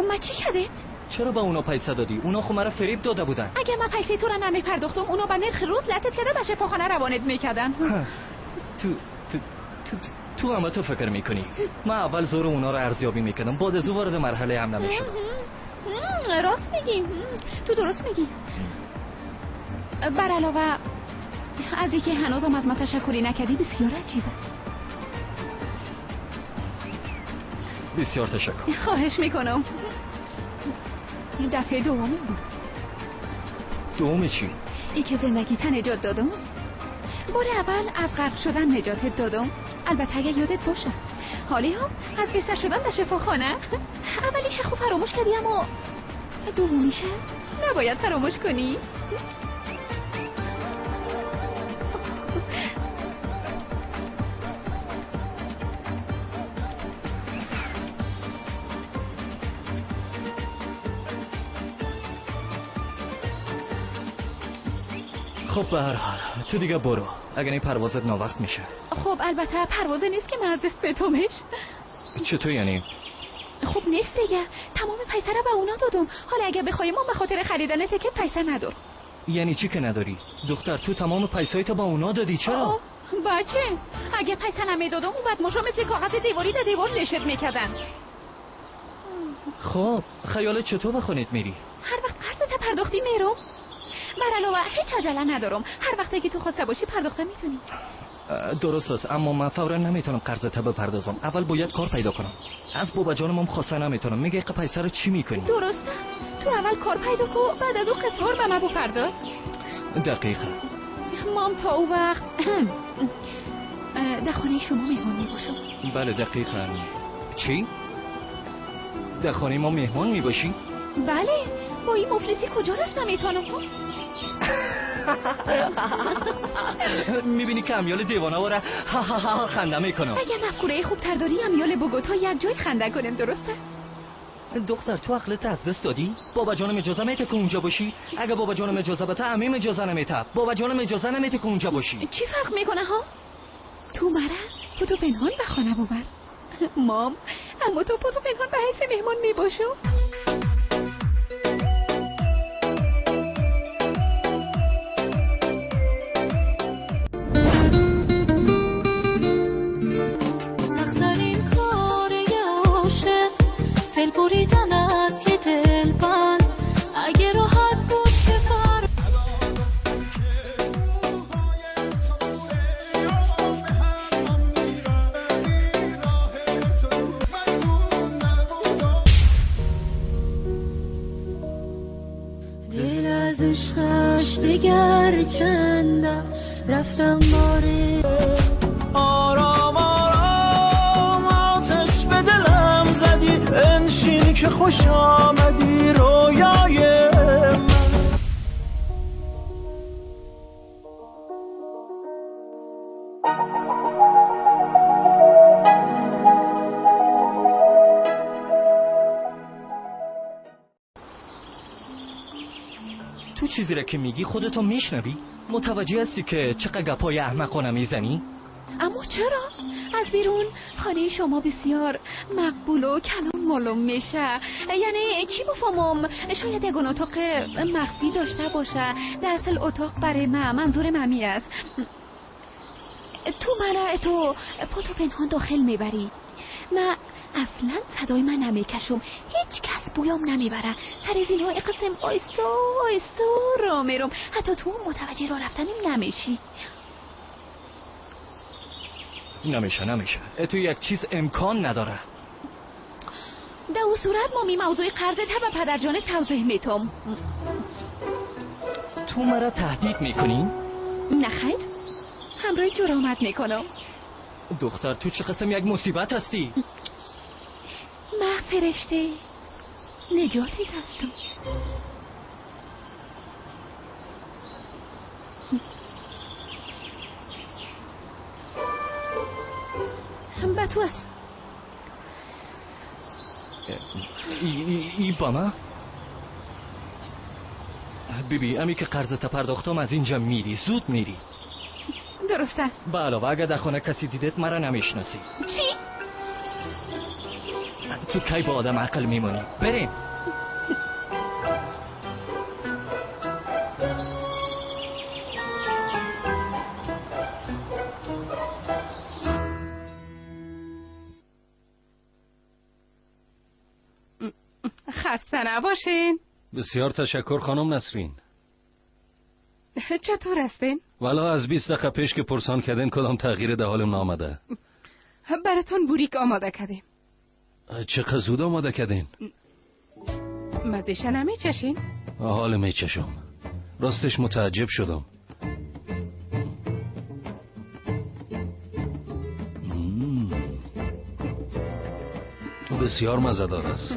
ما چی کردیم؟ چرا به اونا پیسه دادی؟ اونا خب مرا فریب داده بودن. اگه من پیسه تو را نمی پرداختم اونا به نرخ روز لطت کرده به شفاخانه روانت میکردن. تو تو تو تو همه تو فکر میکنی. من اول زور اونا را ارزیابی میکردم، بعد از او وارد مرحله هم نمیشدم. راست میگی، تو درست میگی. بر علاوه از اینکه هنوزم از من تشکری نکردی بسیار عجیب است. بسیار تشکر. خواهش میکنم. این دفعه دومی بود. دوم چی؟ ای که زندگی تا نجات دادم. بار اول از غرق شدن نجاتت دادم، البته اگه یادت باشه. حالی هم از بستر شدن در شفاخانه. اولیش خوب فراموش کردی، اما دومیشه نباید فراموش کنی. خب به هر حال تو دیگه برو، اگه این پروازت ناوقت میشه. خب البته پرواز نیست که من از دست بتومش. چطور یعنی؟ خب نیست دیگه، تمام پیسه رو به اونا دادم. حالا اگه بخوایم ما به خاطر خریدن تکت پیسه ندارم. یعنی چی که نداری؟ دختر تو تمام پیسه‌ای تو با اونا دادی، چرا؟ بچه اگه پیسه نمیدادم اون بعد مشا مثل کاغذ دیواری در دیوار لشت میکردن. خب خیالت چطور به خونت میری؟ هر وقت قرضت پرداختی میرم. بر علاوه هیچ عجله ندارم، هر وقتی که تو خواسته باشی پرداخته میتونی. درست است، اما من فورا نمیتونم قرضت بپردازم. اول باید کار پیدا کنم. از بابا جانم هم خواسته نمیتونم. میگه پیسه رو چی میکنی؟ درسته، تو اول کار پیدا کن، بعد از اون قسطوار به من بپرداز. دقیقا. مام تا او وقت در خانه شما مهمان میباشم. بله دقیقا. چی؟ در خانه ما مهمان میباشی؟ بله. با این مفلسی کجا رفتم میتونم؟ میبینی که امیال دیوانه واره ها ها ها خنده میکنم. اگه مفکوره خوب تر داری امیال بگو تا یک جای خنده کنیم، درسته؟ دختر تو عقلت از دست دادی؟ بابا جانم اجازه میده که اونجا باشی؟ اگه بابا جانم اجازه بده عمیم اجازه نمیده. بابا جانم اجازه نمیده که اونجا باشی. چی فرق میکنه ها؟ تو مرا پتو پنهان به خانه ببر. مام اما تو پتو پنهان به حیث مهمان میباشم. بریدن از یه دلبند اگه راحت بود که فر دل از عشقش دگر کندم رفتم باره آرام آرام آتش به دلم زدی انشین که خوش آمدی رویای من. چیزی را که میگی خودتو میشنوی؟ متوجه هستی که چقدر گپای احمقانه میزنی؟ اما چرا؟ از بیرون خانه شما بسیار مقبول و کلام معلوم میشه. یعنی چی بفهمم؟ شاید یگان اتاق مخفی داشته باشه. در اصل اتاق برای من، منظور ممی است. تو مرا تو پاتو پنهان داخل میبری. من اصلا صدای من نمیکشم، هیچ کس بویام نمیبره. سر از اینها قسم آیستا آیستا را میرم، حتی تو متوجه را رفتنیم نمیشی. نمیشه تو یک چیز امکان نداره. در او صورت ما می موضوع قرض تا به پدرجان توضیح میتم. تو مرا تهدید میکنی؟ نه خیر، همراه جرامت میکنم. دختر تو چه قسم یک مصیبت هستی؟ من فرشته نجاتی هستم. به تو است. ای با من؟ بیبی امی که قرضت پرداختم از اینجا میری، زود میری. درست است. به علاوه اگه در خانه کسی دیدت مرا نمیشناسی. چی؟ تو کی با آدم عقل میمونی؟ بریم. خسته نباشین. بسیار تشکر خانم نسرین. چطور هستین؟ والا از 20 دقیقه پیش که پرسان کردین کدام تغییر در حالم نامده. براتون بوریک آماده کردیم. چقدر زود آماده کردین؟ مزه‌ش نمیچشین؟ حال میچشم. راستش متعجب شدم. بسیار مزه‌دار است.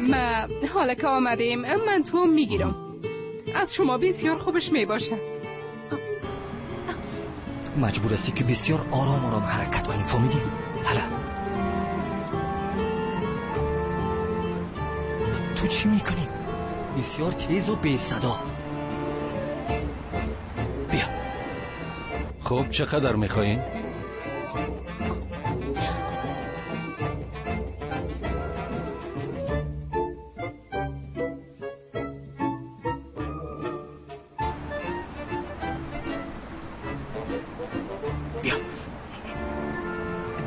ما حالا که آمدیم من تو میگیرم. از شما بسیار خوبش میباشه. مجبور هستی که بسیار آرام آرام حرکت کنی، فهمیدی؟ حالا تو چی میکنی؟ بسیار تیز و بی صدا. بیا. خب چقدر میخوایین؟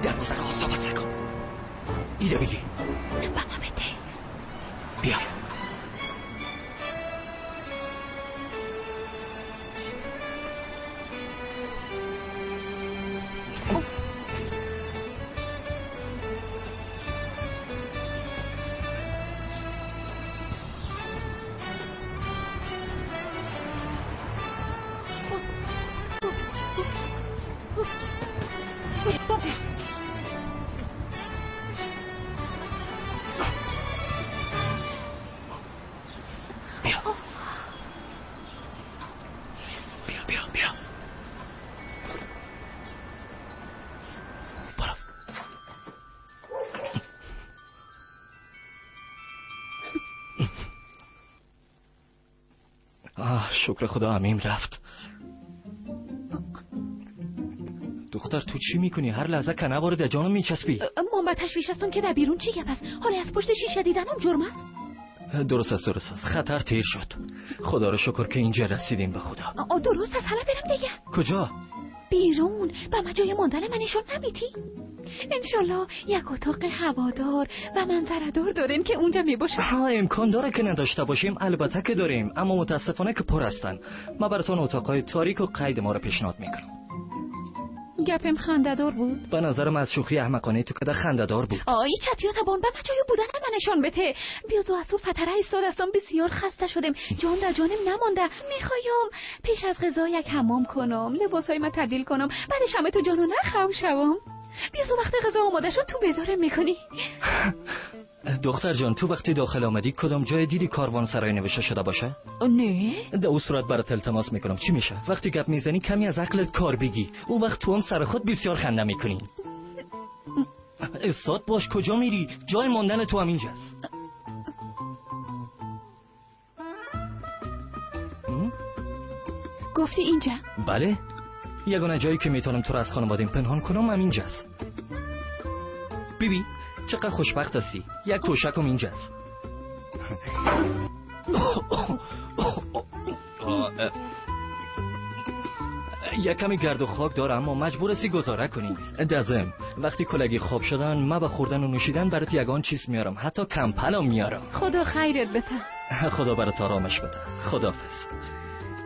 دروازه رو آستا بسته کن. ایده بگی به ما بده. بیا. بیا. برو. آه شکر خدا امیم رفت. دختر تو چی میکنی؟ هر لحظه کنه وارد جانم میچسبی. من به تشویش هستم که در بیرون چی گپ است. حالا از پشت شیشه دیدنم جرم است. درست است. خطر تیر شد. خدا رو شکر که اینجا رسیدیم به خدا. درست است. حالا برم دیگه. کجا؟ بیرون. به من جای ماندن من نشون نمیدی؟ انشالله یک اتاق هوادار و منظره دار داریم که اونجا میباشه. ها امکان داره که نداشته باشیم، البته که داریم، اما متاسفانه که پر هستن. من براتون اتاقای تاریک و قید ما رو پیشنهاد میکنم. گپم خنده‌دار بود. به نظرم از شوخی احمقانه تو کده خنده‌دار بود. آی چتیا تبان به من جای بودن من نشان بده. بیا تو از تو فتره ایستاد هستم، بسیار خسته شدم، جان در جانم نمانده. میخوایم پیش از غذا یک حمام کنم، لباسای من تبدیل کنم، بعدش همه تو جانو نخوام شوم. بیا تو وقت غذا آماده شد تو بیدارم میکنی. دختر جان تو وقتی داخل آمدی کدام جای دیدی کاروان سرای نوشته شده باشه؟ نه. در اون صورت برات التماس میکنم. چی میشه وقتی گپ میزنی کمی از عقلت کار بگی، اون وقت تو هم سر خود بسیار خنده میکنی. استاد باش، کجا میری؟ جای ماندن تو هم اینجاست. گفتی اینجا؟ بله، یگانه جایی که میتونم تو رو از خانوادیم پنهان کنم هم اینجاست. بیبی چقدر خوشبخت هستی، یک توشکم اینجاست. یک کمی گرد و خاک دارم اما مجبور هستی گزاره کنی. دزم وقتی کلگی خواب شدن من به خوردن و نوشیدن برات یگان چیز میارم، حتی کمپلم میارم. خدا خیرت بده. خدا برات آرامش بده. خداحافظ.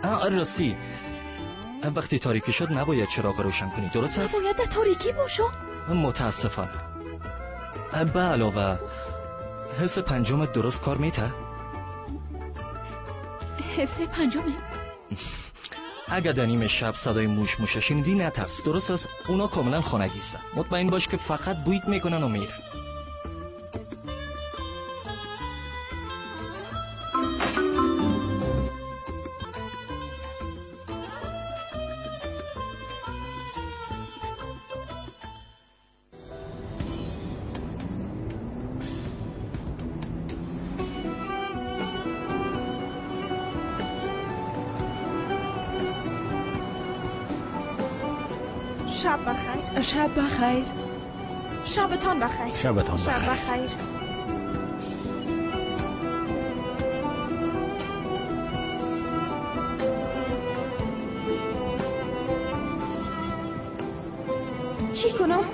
راستی وقتی تاریکی شد نباید چراغ روشن کنی، درست است؟ باید در تاریکی باشم. متاسفانه. به علاوه حس پنجمت درست کار میته؟ حس پنجمه؟ اگر در نیمه شب صدای موش موش شنیدی نترس، درست است؟ اونا کاملا خانگی هستن. مطمئن باش که فقط بویت میکنن و میرن. شب بخیر. شب بخیر. شبتان بخیر. شبتان بخیر. شب بخیر. چی کنم؟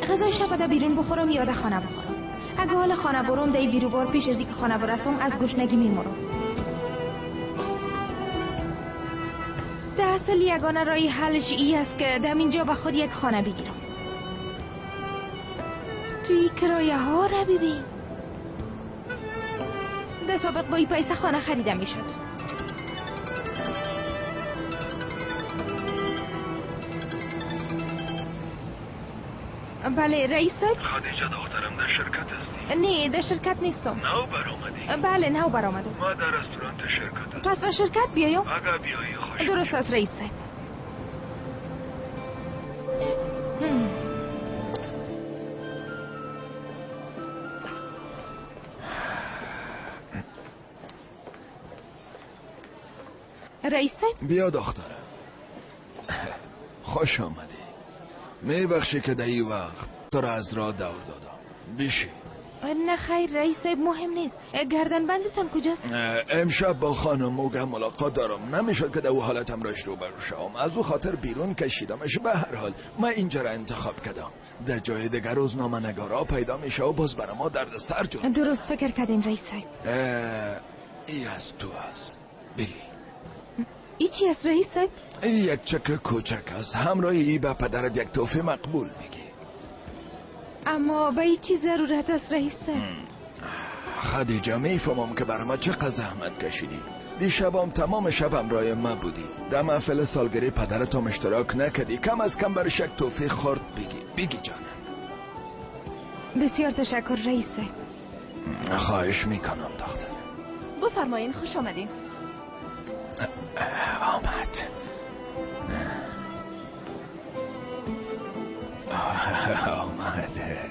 غذای شب در بیرون بخورم یا در خانه بخورم؟ اگه حال خانه برم در بیروبار پیش از اینکه خانه برسم از گشنگی میمرم. در اصل یگانه رای حلش ای است که دم اینجا به خود یک خانه بگیرم. توی کرایه ها را ببین. در سابق با این پیسه خانه خریده میشد. بله رئیس صاحب. خدیجه دخترم در شرکت هستی؟ نه در شرکت نیستم. نو برآمدی؟ بله نو برآمدم. ما در رستوران شرکت هستم. پس به شرکت بیایم؟ اگر بیایی خوش. درست است رئیس صاحب. رئیس صاحب بیا دخترم، خوش آمدی. میبخشی که در این وقت تو را از راه دور دادم. بیشی. نه خیر رئیس صاحب مهم نیست. گردن بندتان کجاست؟ امشب با خانم موگه ملاقات دارم. نمیشد که در او حالتم راش روبرو شوم، از او خاطر بیرون کشیدمش. به هر حال من اینجا را انتخاب کردم. در جای دیگر روزنامه نگارا پیدا میشه و باز برای ما درد سر جور. درست فکر کردین رئیس صاحب. ای از تو است. بگی. ای چی است رئیس صاحب؟ ای یک چک کوچک است. همراه ای به پدرت یک تحفه مقبول میگی. اما به ای چی ضرورت است رئیس صاحب؟ خدیجه میفهمم که برای ما چقدر زحمت کشیدی. دیشبم تمام شب همراه ما بودی. در محفل سالگری پدرتم اشتراک نکردی. کم از کم برش یک تحفه خرد بگی. بگی جانم. بسیار تشکر رئیس صاحب. خواهش میکنم دختر. بفرمایین، خوش آمدین. آمد. آمد.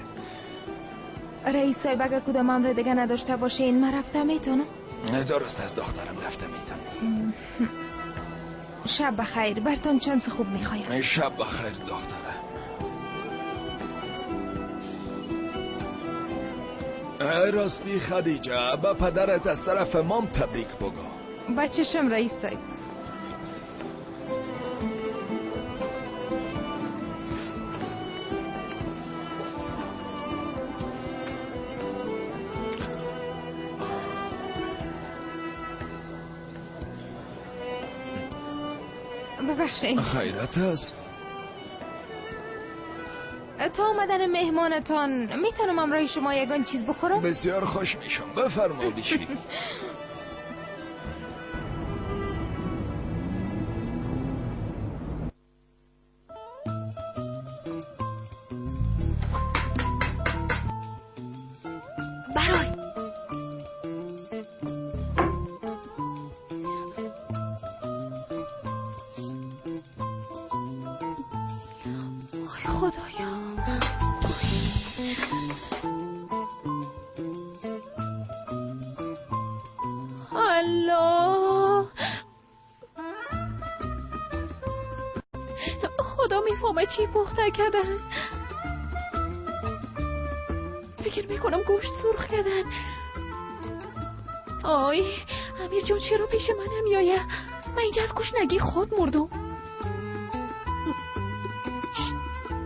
رئیس صاحب اگه کدام امر دیگه نداشته باشین من رفته میتونم؟ درست از دخترم، رفته میتونم. شب بخیر، برتان چانس خوب میخوایم. شب بخیر دخترم. راستی خدیجه به پدرت از طرف مام تبریک بگو. بچشم رئیس صاحب. ببخشید. خیرت است. تا آمدن مهمانتان میتونم همراه شما یگان چیز بخورم؟ بسیار خوش میشم، بفرما بشین. برای خدایا، خدا میفهمه چی پخته کردن. فکر میکنم گوشت سرخ کردن. آی امیر جان چرا پیش من نمیایه؟ من اینجا از گشنگی خود مردم.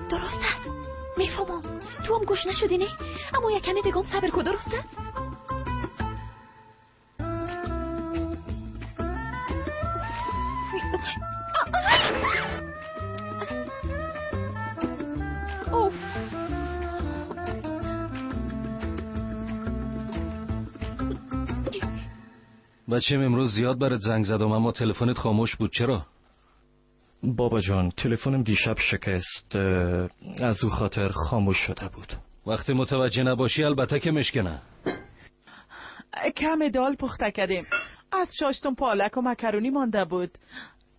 درست است، میفهمم تو هم گشنه شدی نه؟ اما یک کمی دیگه صبر کن، درست است؟ اوف بچم امروز زیاد برات زنگ زدم اما تلفنت خاموش بود، چرا؟ بابا جان تلفنم دیشب شکست، از او خاطر خاموش شده بود. وقتی متوجه نباشی البته که مشکنه. کم دال پخته کردیم، از شاشتم پالک و مکرونی مانده بود.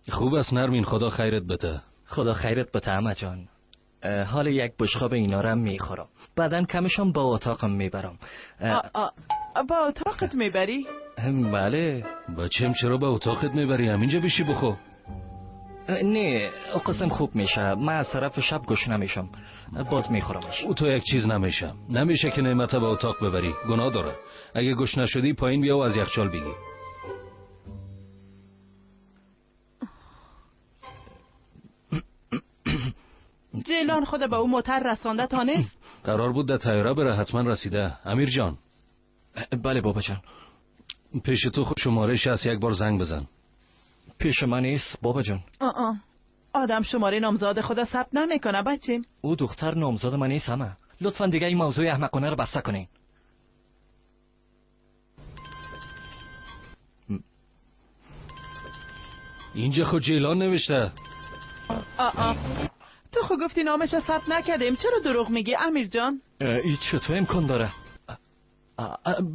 خوب است نرمین، خدا خیرت بده. خدا خیرت بده عمه جان. حال یک بشقاب اینا رو میخورم، بعدن کمشم با اتاقم میبرم. با اتاقت میبری؟ بله. بچم چرا با اتاقت میبری؟ همینجا بشی بخو. نه قسم خوب میشه، من از طرف شب گشنه میشم، باز میخورمش. او تو یک چیز نمیشه، نمیشه که نعمت به اتاق ببری، گناه داره. اگه گشنه شدی پایین بیا و از یخچال بگی. جیلان خود به او موتر رسانده تا نیست؟ قرار بود در طیاره بره، حتما رسیده. امیر جان. بله بابا جان. پیش تو خود شمارهش هست، یک بار زنگ بزن. پیش من نیست بابا جان. آدم شماره نامزاد خدا ثبت نمیکنه بچیم. او دختر نامزاد من نیست همه. لطفا دیگه این موضوع احمقانه رو بسته کنین. اینجا خود جیلان نوشته. تو خود گفتی نامش رو ثبت نکردیم، چرا دروغ میگی امیر جان؟ این چطور امکان داره؟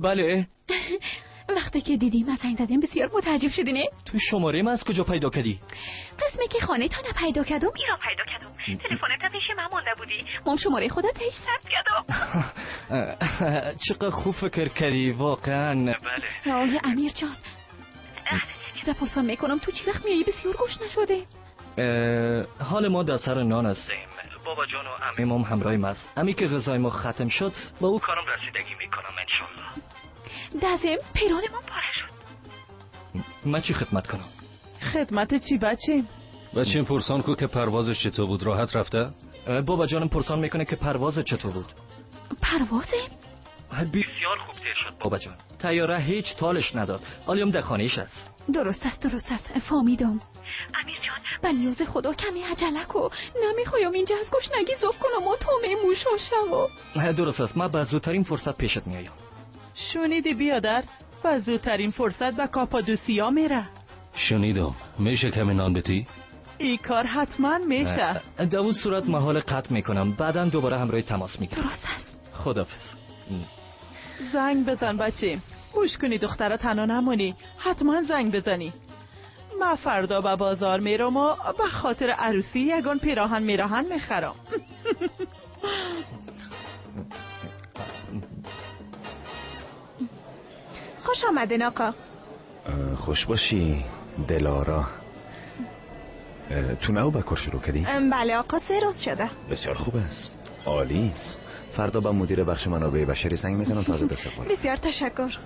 بله. وقتی که دیدیم از زنگ زدیم بسیار متعجب شدی نه؟ تو شماره من از کجا پیدا کردی؟ قسمی که خانه تا پیدا کردم ایرا پیدا کردم. تلفن تا پیش من مانده بودی، مام شماره خودت هیچ ثبت کردم. چقدر خوب فکر کردی واقعا. بله. آه امیر جان پرسان میکنم تو چی وقت میایی؟ بسیار گشنه شده. حال ما در سر نان هستیم، بابا جان و عمیم همراه ماست. عمی که غذای ما ختم شد با او کارم رسیدگی میکنم انشالله. دزم پیران ما پاره شد. من چی خدمت کنم؟ خدمت چی بچیم؟ بچیم پرسان کو که پروازش چطور بود، راحت رفته؟ بابا جانم پرسان میکنه که پرواز چطور بود. پروازه؟ بسیار خوب تیر شد بابا جان، طیاره هیچ تالش نداد، حالیم در خانه‌اش است. درست است درست است، فهمیدم. امیر جان به نیاز خدا کمی عجله کو، نمیخوایم اینجا از گشنگی ذوب کنم و تومه موشا شو. درست است، من به زودترین فرصت پیشت میایم. شنیدی بیادر؟ به زودترین فرصت به کاپادوسیا میره. شنیدم. میشه کمی نان بتی؟ ای کار حتما میشه. در اون صورت محال قطع میکنم، بعدا دوباره همراه تماس میگیرم. درست است. خدافظ. زنگ بزن بچه، گوش کنی دختره تنها نمونی، حتما زنگ بزنی. من فردا به بازار میرم و به خاطر عروسی یگان پیراهن میراهن میخرم. خوش آمدین آقا. خوش باشی دلارا. تو نو به کار شروع کردی؟ بله آقا، 3 روز شده. بسیار خوب است، عالی است. فردا با مدیر بخش منابع بشری زنگ میزنم تازه دست. بسیار تشکر.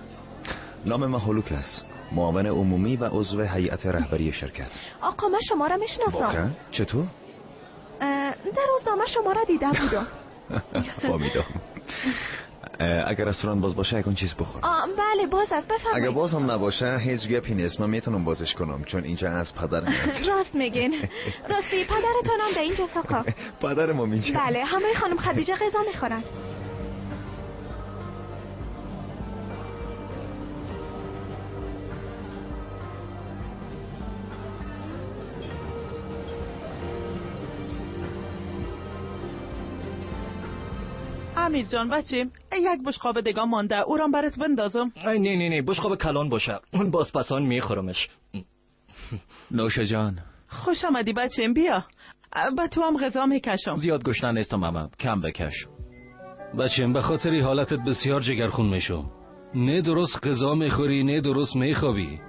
نام من هولوک است، معاون عمومی و عضو هیئت رهبری شرکت. آقا من شما را میشناسم. واقعا؟ چطور؟ در روزنامه شما را دیده بودم. فهمیدم. اگر رستوران باز باشه یکون چیز بخور. بله باز است، بفرمایید. اگر باز هم نباشه هیچ گپی نیست، من میتونم بازش کنم چون اینجا از پدرم. راست میگین. راستی پدرتون هم در اینجاست آقا؟ پدرم هم اینجا. بله، همه خانم خدیجه غذا میخورن. امیر جان بچه یک بشقاب دیگه مانده، او را برات بندازم. نه نه نه، بشقاب کلان باشه، باز پسان میخورمش. نوش جان. خوش آمدی بچه، بیا با تو هم غذا میکشم. زیاد گشنه نیستم ماما، کم بکش. بچه به خاطر حالتت بسیار جگرخون میشم. نه درست غذا میخوری نه درست میخوابی.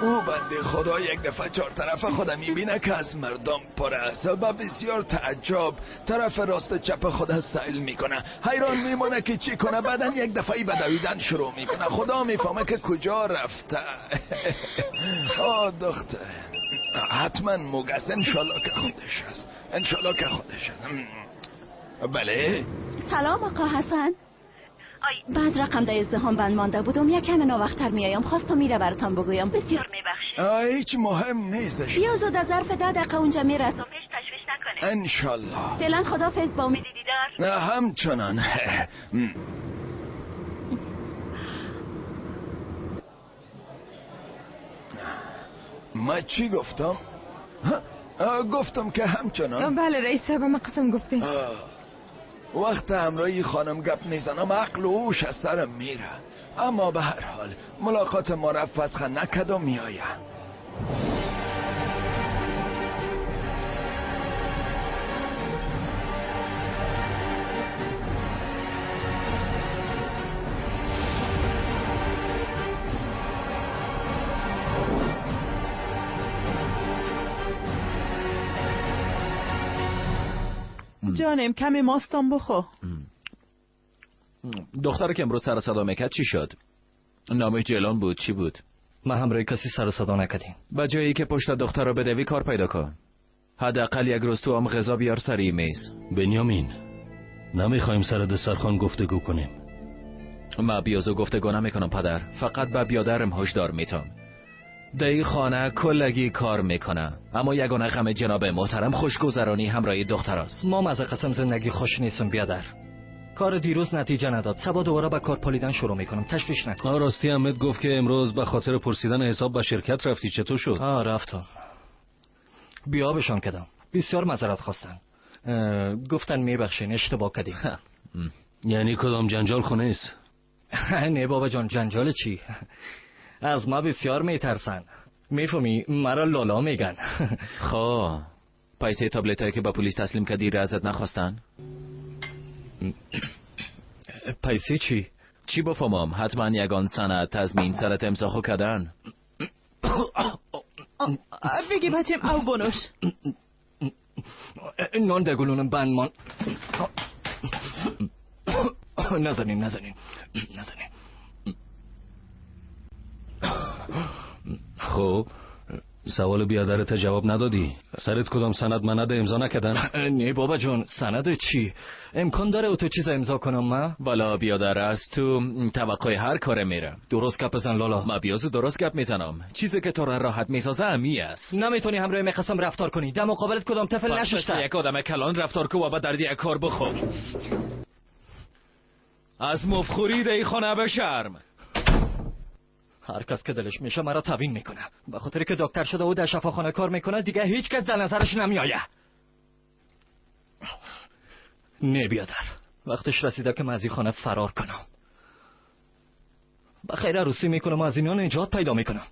او بنده خدا یک دفعه چهار طرف خودم میبینه که از مردم پر است و بسیار تعجب طرف راست چپ خود سیل میکنه. حیران میمونه که چی کنه. بعدا یک دفعه به دویدن شروع میکنه. خدا میفهمه که کجا رفته. آه دختر، حتما موگست. انشالله که خودش است، انشالله که خودش است. بله. سلام آقا حسن. بعد رقم در ازدحام بند مانده بودم، یکم ناوقت‌تر میایم. خواستم میره براتان بگویم. بسیار میبخشید. هیچ مهم نیست. بیا زود از ظرف 10 دقیقه اونجا میرسم. هیچ تشویش نکنه. انشالله. فعلا خدافظ، با امید دیدار. همچنان. من چی گفتم؟ گفتم که همچنان. بله رئیس صاحب، من قسم گفتیم. وقت همراهی خانم گپ میزنم عقل و هوش از سرم میره. اما به هر حال ملاقات ما را فسخ نکد و میآیم. جانم کمی ماستم بخو. دختر که امروز سر صدا میکرد چی شد؟ نامش جلان بود، چی بود؟ ما همراه کسی سر صدا نکردیم. به جایی که پشت دختر رو بدوی کار پیدا کن. حداقل یک روز تو هم غذا بیار سری میز. بنیامین، نمیخوایم سر دسترخوان گفتگو کنیم. ما بیازو گفتگو نمیکنم پدر، فقط به بیادرم هشدار میتم. در خانه کلگی کار میکنه، اما یگانه غم جناب محترم خوشگذرانی همراه دختر است. ما از قسم زندگی خوش نیستم بیادر. کار دیروز نتیجه نداد، سبا دوباره به کار پالیدن شروع میکنم. تشویش نکن. راستی احمد گفت که امروز به خاطر پرسیدن حساب به شرکت رفتی، چطور شد؟ رفتم. بیابشان کردم. بسیار معذرت خواستن. گفتن میبخشین اشتباه کردیم. یعنی کدام جنجال خونه است؟ نه بابا جان، جنجال چی؟ از ما بسیار میترسن. میفهمی مرا لالا میگن. خب پیسه تابلت هایی که با پلیس تسلیم کردی را ازت نخواستن؟ پیسه چی؟ چی بفهمم؟ حتما یگان سند تضمین سرت امضا خو کردن. بگی بچم او بنوش. نان دگلونم بند مان. نزنین نزنین نزنین. خب سوال بیادرت جواب ندادی. سرت کدام سند مند امضا نکردن؟ نه بابا جان، سند چی؟ امکان داره او تو چیز امضا کنم من؟ والا بیادر از تو توقع هر کاره میره. درست گپ بزن لالا. ما بیازو درست گپ میزنم. چیزی که تو را راحت میسازه امی است. نمیتونی همراه میخواستم رفتار کنی. در مقابلت کدام طفل نشسته. یک آدم کلان رفتار کو و با درد یک کار بخور. از مفخوری دی خانه بشرم. هر کس که دلش میشه مرا تبین میکنه. به خاطر که دکتر شده و در شفاخانه کار میکنه دیگه هیچ کس در نظرش نمیآیه. نه بیادر، وقتش رسیده که من از این خانه فرار کنم. بخیر عروسی میکنم و از اینا نجات پیدا میکنم.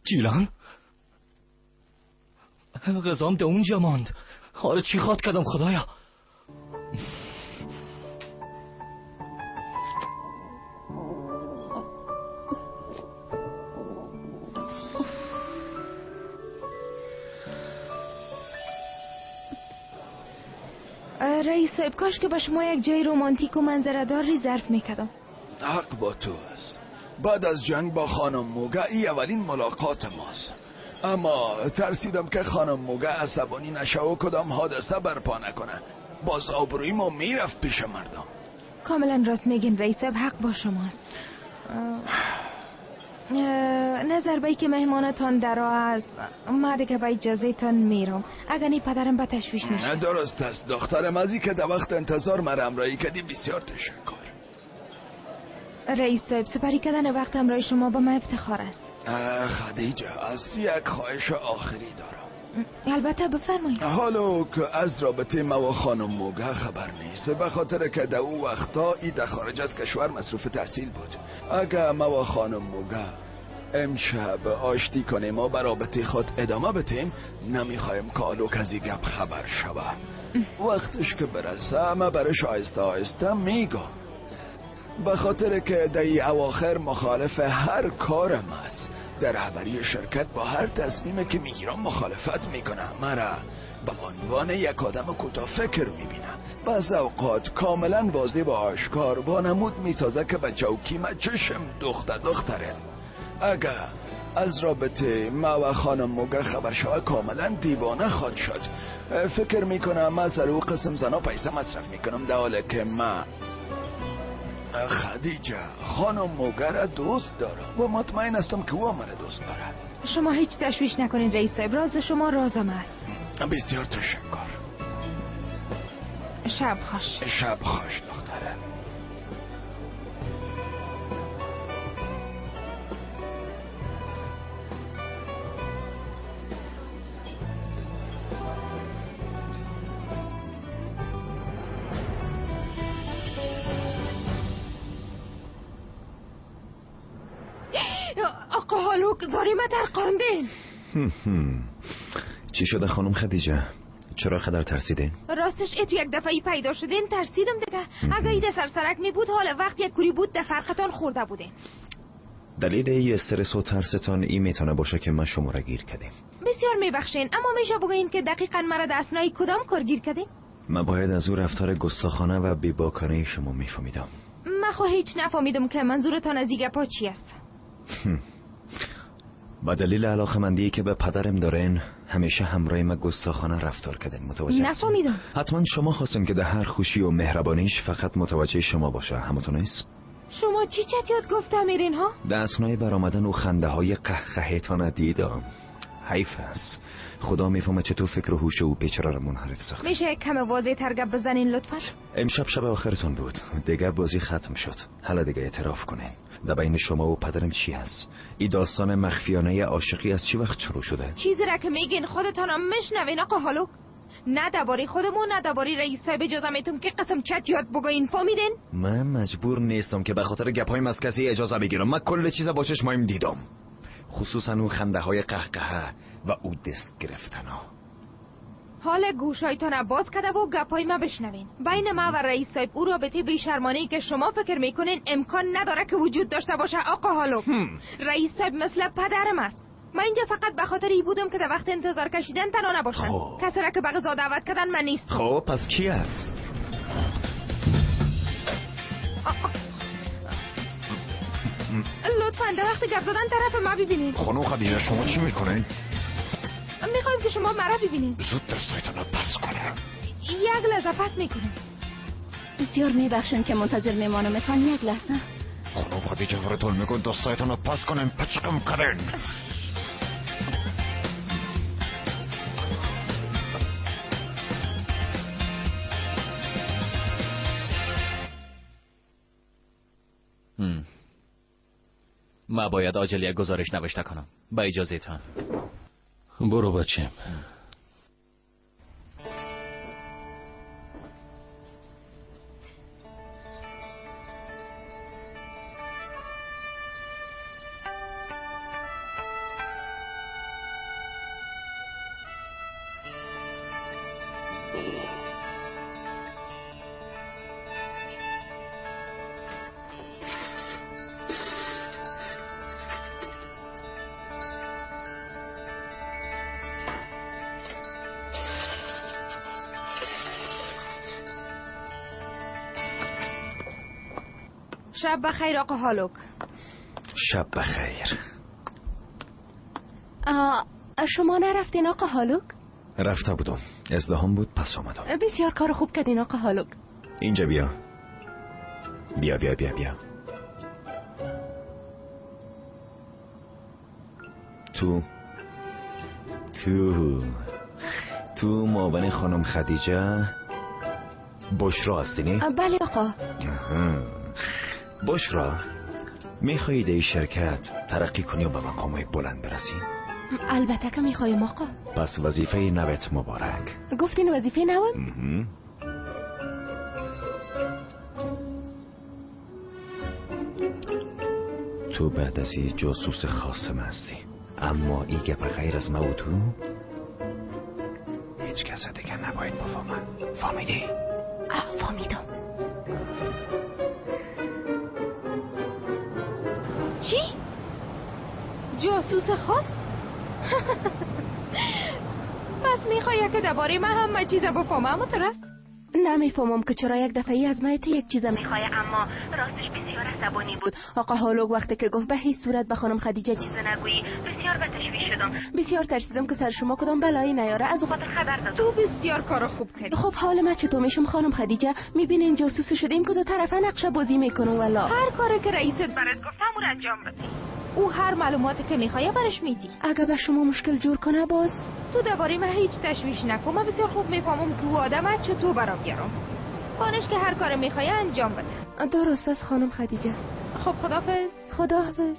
جیلان غذام ده اونجا ماند. حالا چی خواد کردم خدایا؟ رئیس صاحب، کاش که با شما یک جای رمانتیک و منظره دار رزرو میکردم. حق با تو است. بعد از جنگ با خانم موگه ای اولین ملاقات ماست. اما ترسیدم که خانم موگه عصبانی نشه و کدام حادثه برپا نکنه. باز آبروی ما میرفت پیش مردم. کاملا راست میگین رئیس صاحب، حق با شماست. نظر به که مهمانتان در راه است، ما دیگه با اجازه تان میرم. اگر نی پدرم به تشویش میشه. درست است دخترم، از که در وقت انتظار مرا همراهی کردی بسیار تشکر. رئیس صاحب، سپری کردن وقت همراه شما به من افتخار است. خدیجه، از یک خواهش آخری دارم. البته بفرمایید. حالا که از رابطه ما و خانم موگه خبر نیست، به خاطر که در او وقتا ای در خارج از کشور مصروف تحصیل بود. اگر ما و خانم موگه امشب آشتی کنیم و به رابطه خود ادامه بدیم، نمیخوایم که آلوک از این گپ خبر شوه. وقتش که برسه ما برش آهسته آهسته میگم. به خاطر که در اواخر مخالف هر کارم است. در رهبری شرکت با هر تصمیم که میگیرم مخالفت میکنم. مرا به عنوان یک آدم کوتاه فکر میبینم. بعض اوقات کاملا واضح و آشکار وانمود میسازه که به چوکی ما چشم دختره. اگر از رابطه ما و خانم موگه خبر شوه کاملا دیوانه خواهد شد. فکر میکنم ما سر او قسم زنا پیسه مصرف میکنم، در حالی که ما خدیجه خانم موگه را دوست دارم و مطمئن هستم که او مرا دوست دارد. شما هیچ تشویش نکنین رئیس صاحب، راز شما رازم است. بسیار تشکر. شب خوش. شب خوش دختره. آقا هالوک داری ما ترقاندین. چی شده خانم خدیجه؟ چرا خدر ترسیدین؟ راستش اتو یک دفعه پیدا شدین ترسیدم دیگه. اگه ایده سرسرک می بود حال وقت یک کوری بود در فرقتان خورده بودین. دلیل ای استرس و ترستان ای میتونه باشه که من شما را گیر کردیم. بسیار میبخشین، اما میشه بگوین که دقیقاً مرا در اثنای کدام کار گیر کردین؟ من باید از او رفتار گستاخانه و بیباکانه شما میفهمیدم. من خو هیچ نفهمیدم که منظورتان از این گپا چی است. با دلیل علاقه‌مندی که به پدرم دارین همیشه همراه ما گستاخانه رفتار کردین. متوجه نفهمیدم. حتما شما خواستین که در هر خوشی و مهربانیش فقط متوجه شما باشه، همتون نیست؟ شما چی چت یاد گفته میرین ها؟ در اثنای برآمدن و خنده های قهقهتان دیدم. حیف است. خدا میفهمه چطور فکر و هوش او بیچاره را منحرف ساخت. میشه کم واضح تر گپ بزنین لطفا؟ امشب شب آخرتون بود. دیگه بازی ختم شد. حالا دیگه اعتراف کنین. در بین شما و پدرم چی هست؟ این داستان مخفیانه عاشقی از چی وقت شروع شده؟ چیزی را که میگین خودتان هم میشنوین آقا هالوک. نه درباره خودمون نه درباره رئیس صاحب اجازه میتم که قسم چت یاد بگوین، فهمیدین؟ من مجبور نیستم که به خاطر گپایم از کسی اجازه بگیرم. من کل چیز با چشمایم دیدم، خصوصا اون خنده های قهقهه و او دست گرفتنا. حال گوشایتان باز کرده و گپای ما بشنوین. بین ما و رئیس صاحب او رابطه بی‌شرمانه‌ای که شما فکر میکنین امکان نداره که وجود داشته باشه آقا هالوک. رئیس صاحب مثل پدرم است. من اینجا فقط به خاطر ای بودم که در وقت انتظار کشیدن تنها نباشم. کسی را که به غذا دعوت کردن من نیست. خب پس کی است؟ لطفاً در وقت گپ زدن طرف ما ببینید. خانم خدیجه شما چی میکنین؟ میخوایم که شما مرا ببینید. زود دستایتان را پس کنم. یک لحظه پس میکنم. بسیار میبخشن که منتظر میمانمتان. یک لحظه. خانم خدیجه براتون میگن دستایتان را پس کنن. پچکم کردن. ما باید عاجل یک گزارش نوشته کنم. با اجازه تان. برو بچم. شب بخیر آقا هالوک. شب بخیر. شما نرفتین آقا هالوک؟ رفته بودم، ازدحام بود پس آمدم. بسیار کار خوب کردین آقا هالوک. اینجا بیا. بیا بیا بیا بیا. تو تو تو معاون خانم خدیجه بشرا هستی نی؟ بله آقا. بشرا، میخوایی در شرکت ترقی کنی و به مقامای بلند برسی؟ البته که میخوایم آقا. پس وظیفه نوت مبارک. گفتین وظیفه نوم؟ تو بعد از یه جاسوس خاصم هستی، اما ای گپ غیر از ما و تو هیچ کس دیگه نباید بفهمه. فهمیدی؟ فهمیدم. چی؟ جاسوس خاص؟ پس میخوای که درباره من همه چیز بفهمم، اما درست نمیفهمم که چرا یک دفعه از من تو یک چیز میخوای، اما راستش بسیار عصبانی بود. آقا هالوگ وقتی که گفت به هیچ صورت به خانم خدیجه چیز نگویی، بسیار به تشویش شدم. بسیار ترسیدم که سر شما کدام بلایی نیاره، از او خاطر خبر دادم. تو بسیار کار خوب کردی. خب حال ما چطور میشم خانم خدیجه؟ میبینین جاسوس شدیم که دو طرفه نقشه بازی میکنم. والا هر کاری که رئیست برات گفتم اون انجام بده. او هر معلوماتی که میخواد برش میدی. اگه به شما مشکل جور کنه باز تو درباره من هیچ تشویش نکن. من بسیار خوب میفهمم که او آدم چطور برام بیارم. خانش که هر کار میخوای انجام بده. درست است خانم خدیجه. خب خداحافظ. خداحافظ.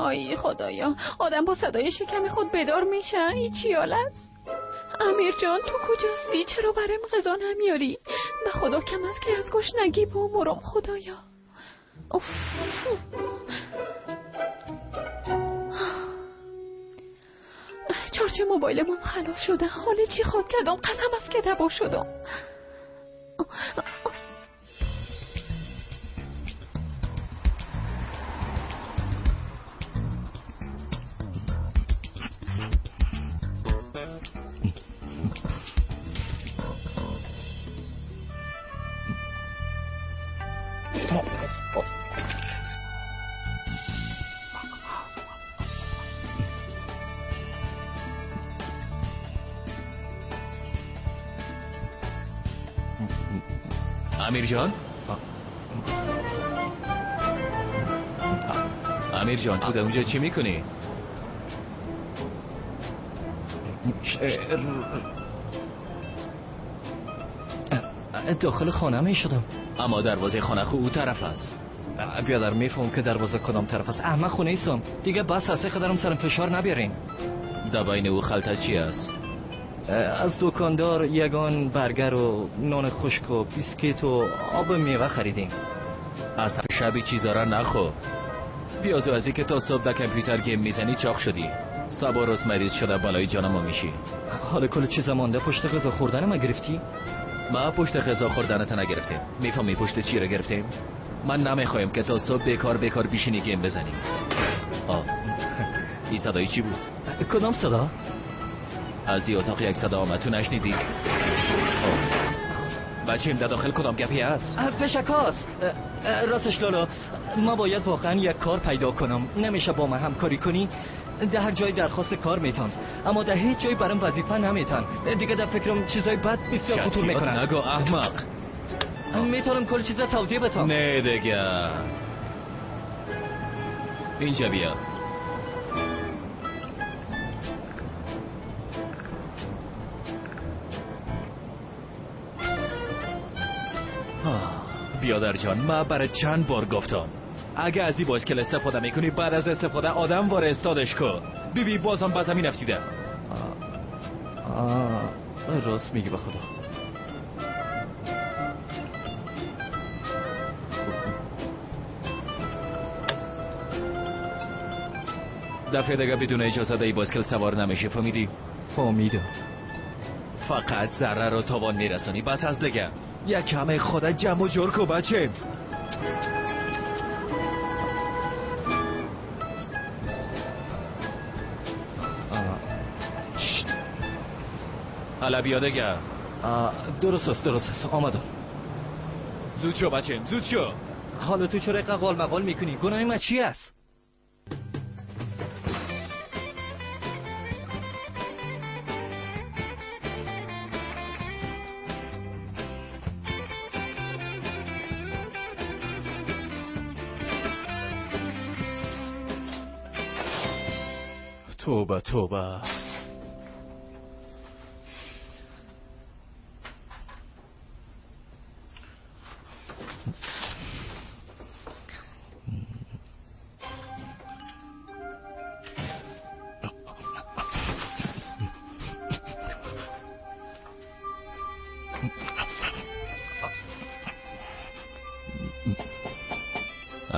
ای خدایا، آدم با صدای شکم خود بیدار میشه. این چی حال است؟ امیر جان تو کجاستی؟ چرا برام غذا نمیاری؟ به خدا کم است که از گشنگی بمیرم خدایا. اوف. چارج موبایلم خلاص شده. حال چی خود کردم؟ قسم است که تباه شدم. امیر جان، امیر جان تو در اونجا چی میکنی؟ داخل خانه می شدم. اما دروازه خانه خو او طرف است. بیادر میفهم که دروازه کدام طرف است. احمق خونه ایستم دیگه، بس هسته خدرم سرم فشار نبیارین. دباین او خلطه چی است؟ از دکاندار یگان برگر و نان خشک و بیسکیت و آب میوه خریدیم. از شبی چیزا را نخور. بیازو از اینکه تا صبح در کامپیوتر گیم میزنی چاق شدی. صبح روز مریض شده بالای جانم میشی. حالا کل چیز مانده پشت غذا خوردن ما گرفتی؟ ما پشت غذا خوردنت نگرفتیم. میفهمی پشت چی را گرفتیم؟ من نمیخوایم که تا صبح بیکار بیکار بیشینی گیم بزنی. آه این صدای چی بود؟ کدام صدا؟ از این اتاق یک صدا آمد، تو نشنیدی؟ بچه‌م در داخل کدام گپی هست؟ پشکاست. راستش لالا ما باید واقعا یک کار پیدا کنم. نمیشه با من همکاری کنی؟ در هر جای درخواست کار میتن، اما در هیچ جای برام وظیفه نمیتن. دیگه در فکرم چیزای بد بسیار خطور میکنن. نگو احمق. میتونم کل چیزا توضیح بدم. نه دیگه اینجا بیا. بیادر جان من برای چند بار گفتم اگه از این بایسکل استفاده میکنی بعد از استفاده آدم وار استادش کن. بیبی بازم به زمین افتیده. راست میگی به خدا. دفعه دیگه بدون اجازه در بایسکل سوار نمیشه، فهمیدی؟ فهمیدم. فقط ذره رو تاوان میرسانی. بس از دیگه یک کمه خودت جمع و جور کو بچه. حالا بیا دیگه. درست است درست است، آمدم. زود شو بچه، زود شو. حالا تو چرا اینقدر قال مقال میکنی؟ گناه من چی است؟ توبه توبه.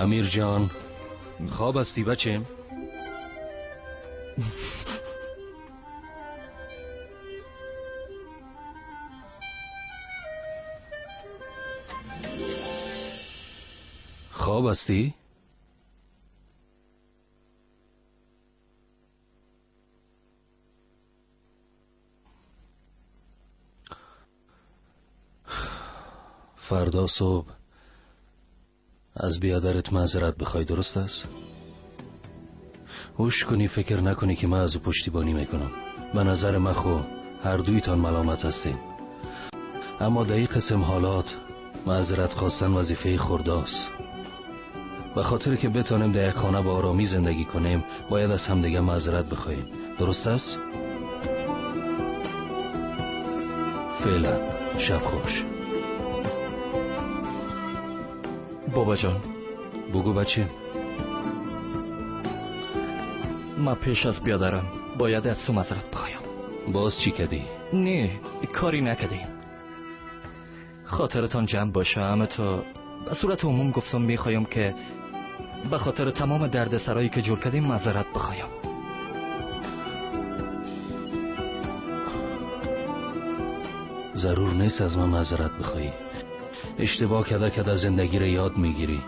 امیر جان خواب هستی بچم؟ خواب هستی؟ فردا صبح از بیادرت معذرت بخوای، درست است؟ هوش کنی، فکر نکنی که من از او پشتیبانی میکنم. به نظر من خو هر دویتان ملامت هستین، اما در این قسم حالات معذرت خواستن وظیفه خرداست. به خاطر که بتانیم در یک خانه با آرامی زندگی کنیم باید از همدیگه معذرت بخوایم، درست است؟ فعلا شب خوش. بابا جان. بگو بچه. من پیش از بیادرم باید از تو معذرت بخوایم. باز چی کردی؟ نه کاری نکردی. خاطرتان جمع باشه. اما تا به صورت عموم گفتم میخوایم که به خاطر تمام دردسرایی که جور کردیم معذرت بخوایم. ضرور نیست از من معذرت بخوایی. اشتباه کده کده زندگی رو یاد میگیری،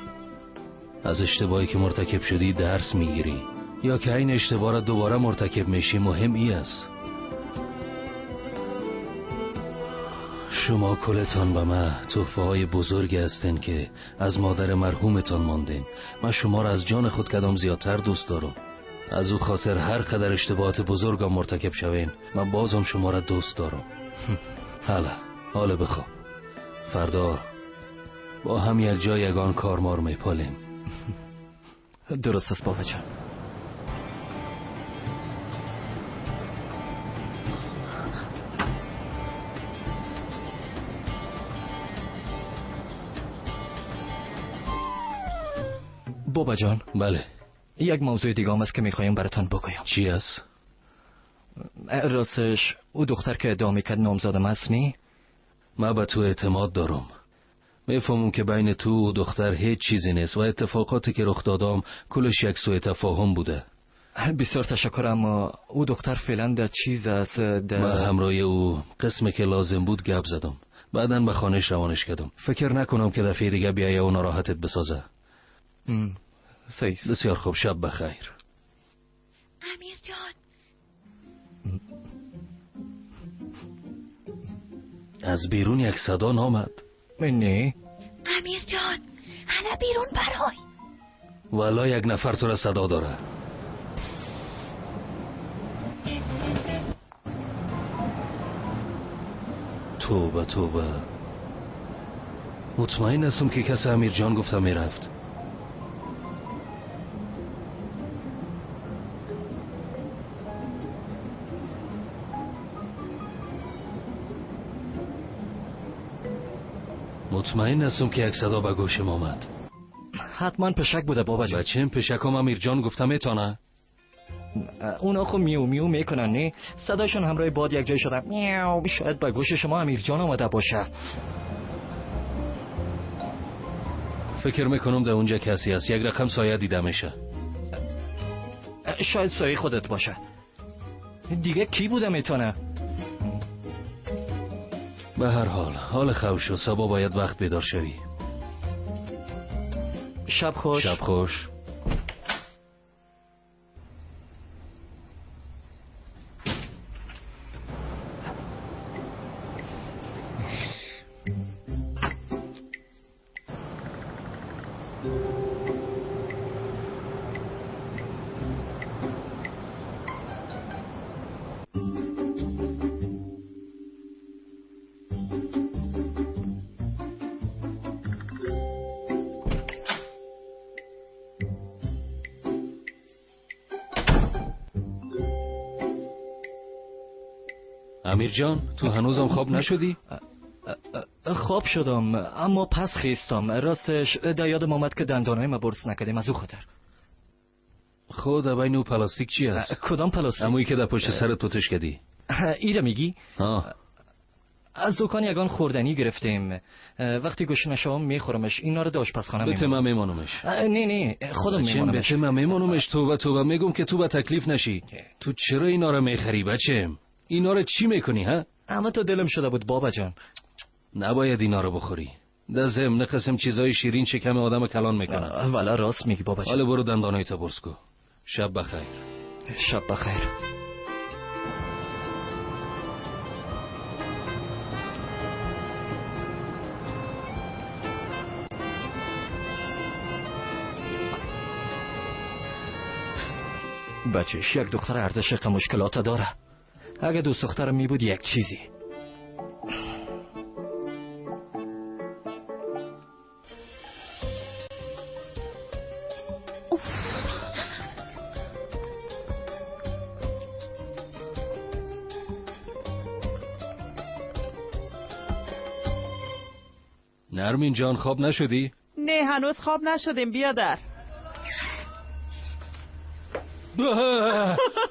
از اشتباهی که مرتکب شدی درس میگیری، یا که این اشتباه را دوباره مرتکب میشی. مهم ای است. شما کلتان به من تحفه های بزرگی هستین که از مادر مرحومتان ماندین. من شما را از جان خود کدام زیادتر دوست دارم. از او خاطر هر قدر اشتباهات بزرگم مرتکب شوین من بازم شما را دوست دارم. حالا حالا بخواب، فردا با هم یک جای یگان کار مار میپالیم. درست است بابا جان. بابا جان. بله. یک موضوع دیگه هم است که میخوایم براتان بگویم. چی است؟ راستش او دختر که ادعا میکرد نامزدم است نی؟ من به تو اعتماد دارم. میفهمم که بین تو و دختر هیچ چیزی نیست و اتفاقاتی که رخ دادم کلش یک سوء تفاهم بوده. بسیار تشکر، اما او دختر فعلا در چیز است. من همراه او قسمی که لازم بود گپ زدم، بعدا به خانهش روانش کردم. فکر نکنم که دفعه دیگه بیایه و ناراحتت بسازه. سیس. بسیار خوب، شب بخیر. امیر جان. از بیرون یک صدا نامد. نه امیر جان، حالا بیرون برای. والا یک نفر تو را صدا داره. توبه توبه، مطمئن هستم که کس امیر جان گفتم میرفت. مطمئن هستم که یک صدا به گوشم آمد. حتما پشک بوده بابا جان. بچه پشکام امیر جان گفتم میتونه. اونا خب میو میو میکنن نه؟ صداشون همراه باد یک جای شده. میو. شاید به گوش شما امیر جان آمده باشه. فکر میکنم در اونجا کسی هست. یک رقم سایه دیده میشه. شاید سایه خودت باشه. دیگه کی بوده میتونه؟ به هر حال حال خوش شو، صبح باید وقت بیدار شوی. شب خوش. شب خوش. امیر جان تو هنوزم خواب نشدی؟ خواب شدم اما پس خیستم. راستش در یادم آمد که دندانهای ما برس نکردیم از او خاطر. خود بین او پلاستیک چی است؟ کدام پلاستیک؟ امویی که در پشت سرت پتش کردی. ایره میگی؟ ها. از دکان یگان خوردنی گرفتیم. وقتی گشنه شوم میخورمش. اینا رو در آشپزخانه میمونم. بته من میمونمش. نه نه خودم میمونمش. بته من میمونمش. توبه توبه میگم که تو به تکلیف نشی. تو چرا اینا رو میخری بچم؟ اینا رو چی میکنی ها؟ اما تو دلم شده بود بابا جان. نباید اینا رو بخوری. در ضمن قسم چیزای شیرین شکم آدم کلان میکنن. والا راست میگی بابا جان. حالا برو دندانای تا برس کو. شب بخیر. شب بخیر. بچهش یک دختر ارزش مشکلات داره. اگه دوست دخترم می بود یک چیزی. نرمین جان خواب نشدی؟ نه هنوز خواب نشدیم بیادر.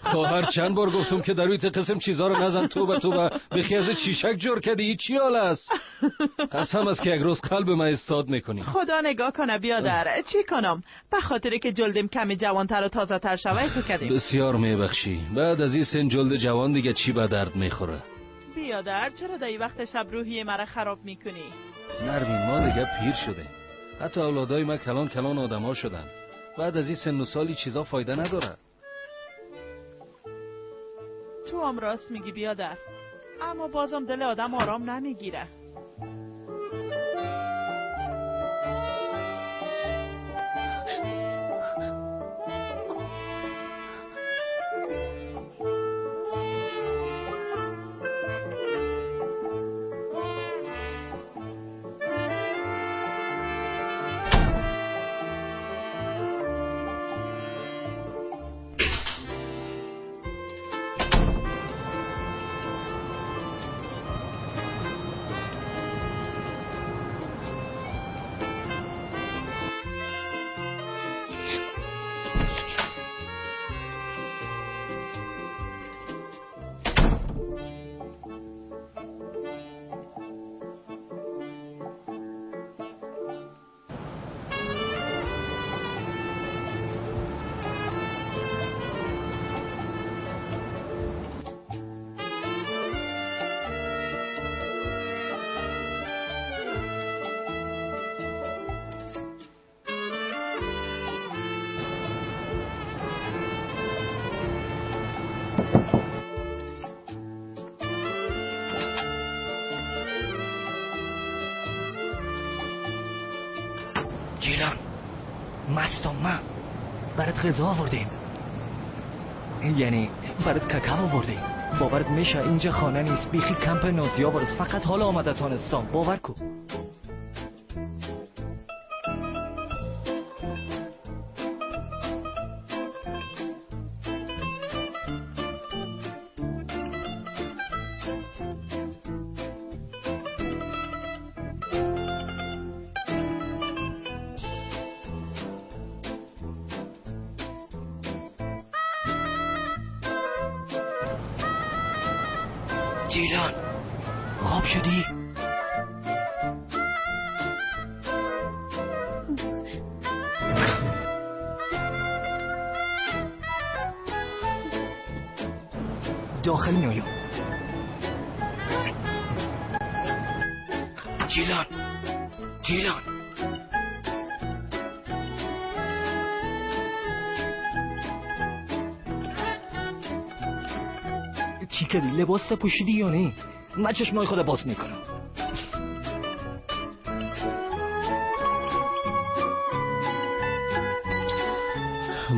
خواهر چند بار گفتم که درویت قسم چیزا رو نزن. توبه توبه بخی از چیشک جور کردی. چی حال است؟ قسم است که یک روز قلب من استاد میکنی. خدا نگاه کنه بیادر. چی کنم؟ به خاطر که جلدم کمی جوانتر و تازه تر شوه تو کردیم. بسیار میبخشی. بعد از این سن جلد جوان دیگه چی به درد میخوره؟ بیادر چرا در این وقت شب روحی مرا خراب میکنی؟ نرمین ما دیگه پیر شده. حتی اولادای ما کلان کلان آدما شدن. بعد از این سن و سالی چیزا فایده نداره. تو هم راست میگی بیادر، اما بازم دل آدم آرام نمیگیره. جیلان مستم من برات غذا آوردیم، یعنی برات کاکائو آوردیم. باورت میشه اینجا خانه نیست، بیخی کمپ نازیا برس. فقط حالا آمده تانستم، باور کو. جیلان خواب شدی؟ داخل میایم. جیلان جیلان چی کردی؟ لباس پوشیدی یا نه؟ من چشمای خود باز میکنم.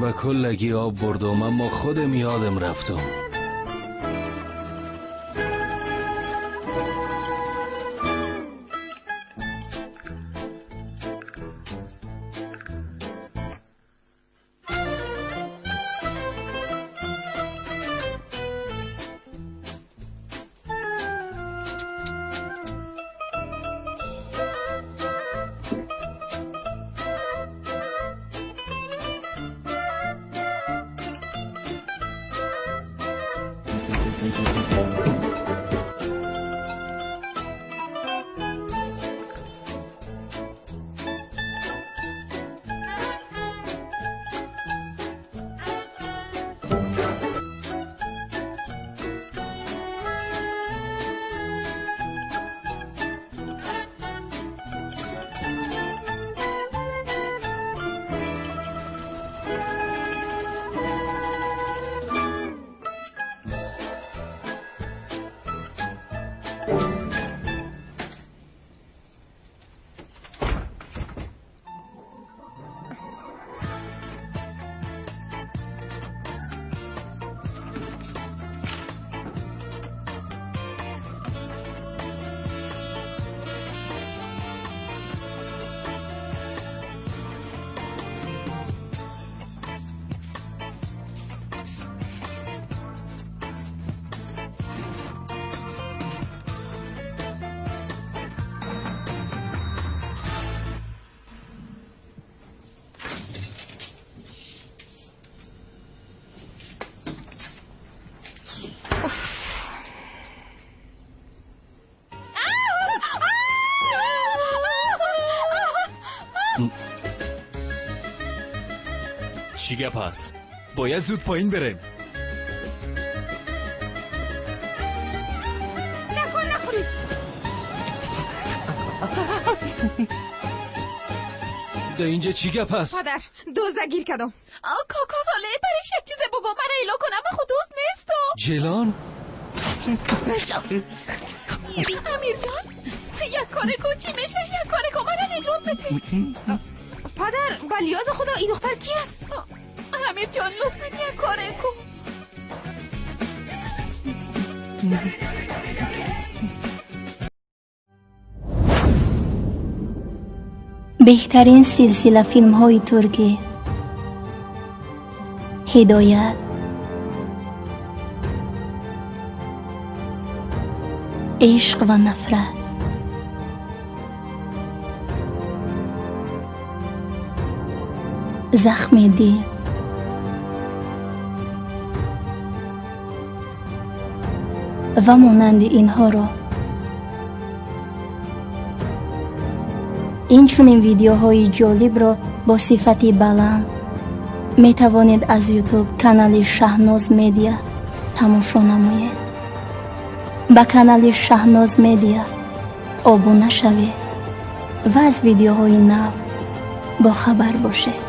با کلگی آب بردم اما خودم یادم رفتم. چی گپ است؟ باید زود پایین بریم. نکن نخوری. در اینجا چی گپ است؟ پدر دزد گیر کردم. کاکا ساله برش یک چیز بگو، من ایلا کنم، من خود دوست نیستم. جیلان امیر جان یک کار کن، چی میشه؟ یک کار کن، من نجات بده. پدر بلیاز خدا این دختر کی است؟ امیر جان لطفا یک کار کن. بهترین سلسله فیلم های ترکی، هدایت، عشق و نفرت، زخم دل، و مانند اینها را. این چنین ویدیوهای جالب را با صفت بلند می توانید از یوتیوب کانال شهناز مدیا تماشا نمایید. به کانال شهناز مدیا آبونه شوید و از ویدیوهای نو با خبر باشید.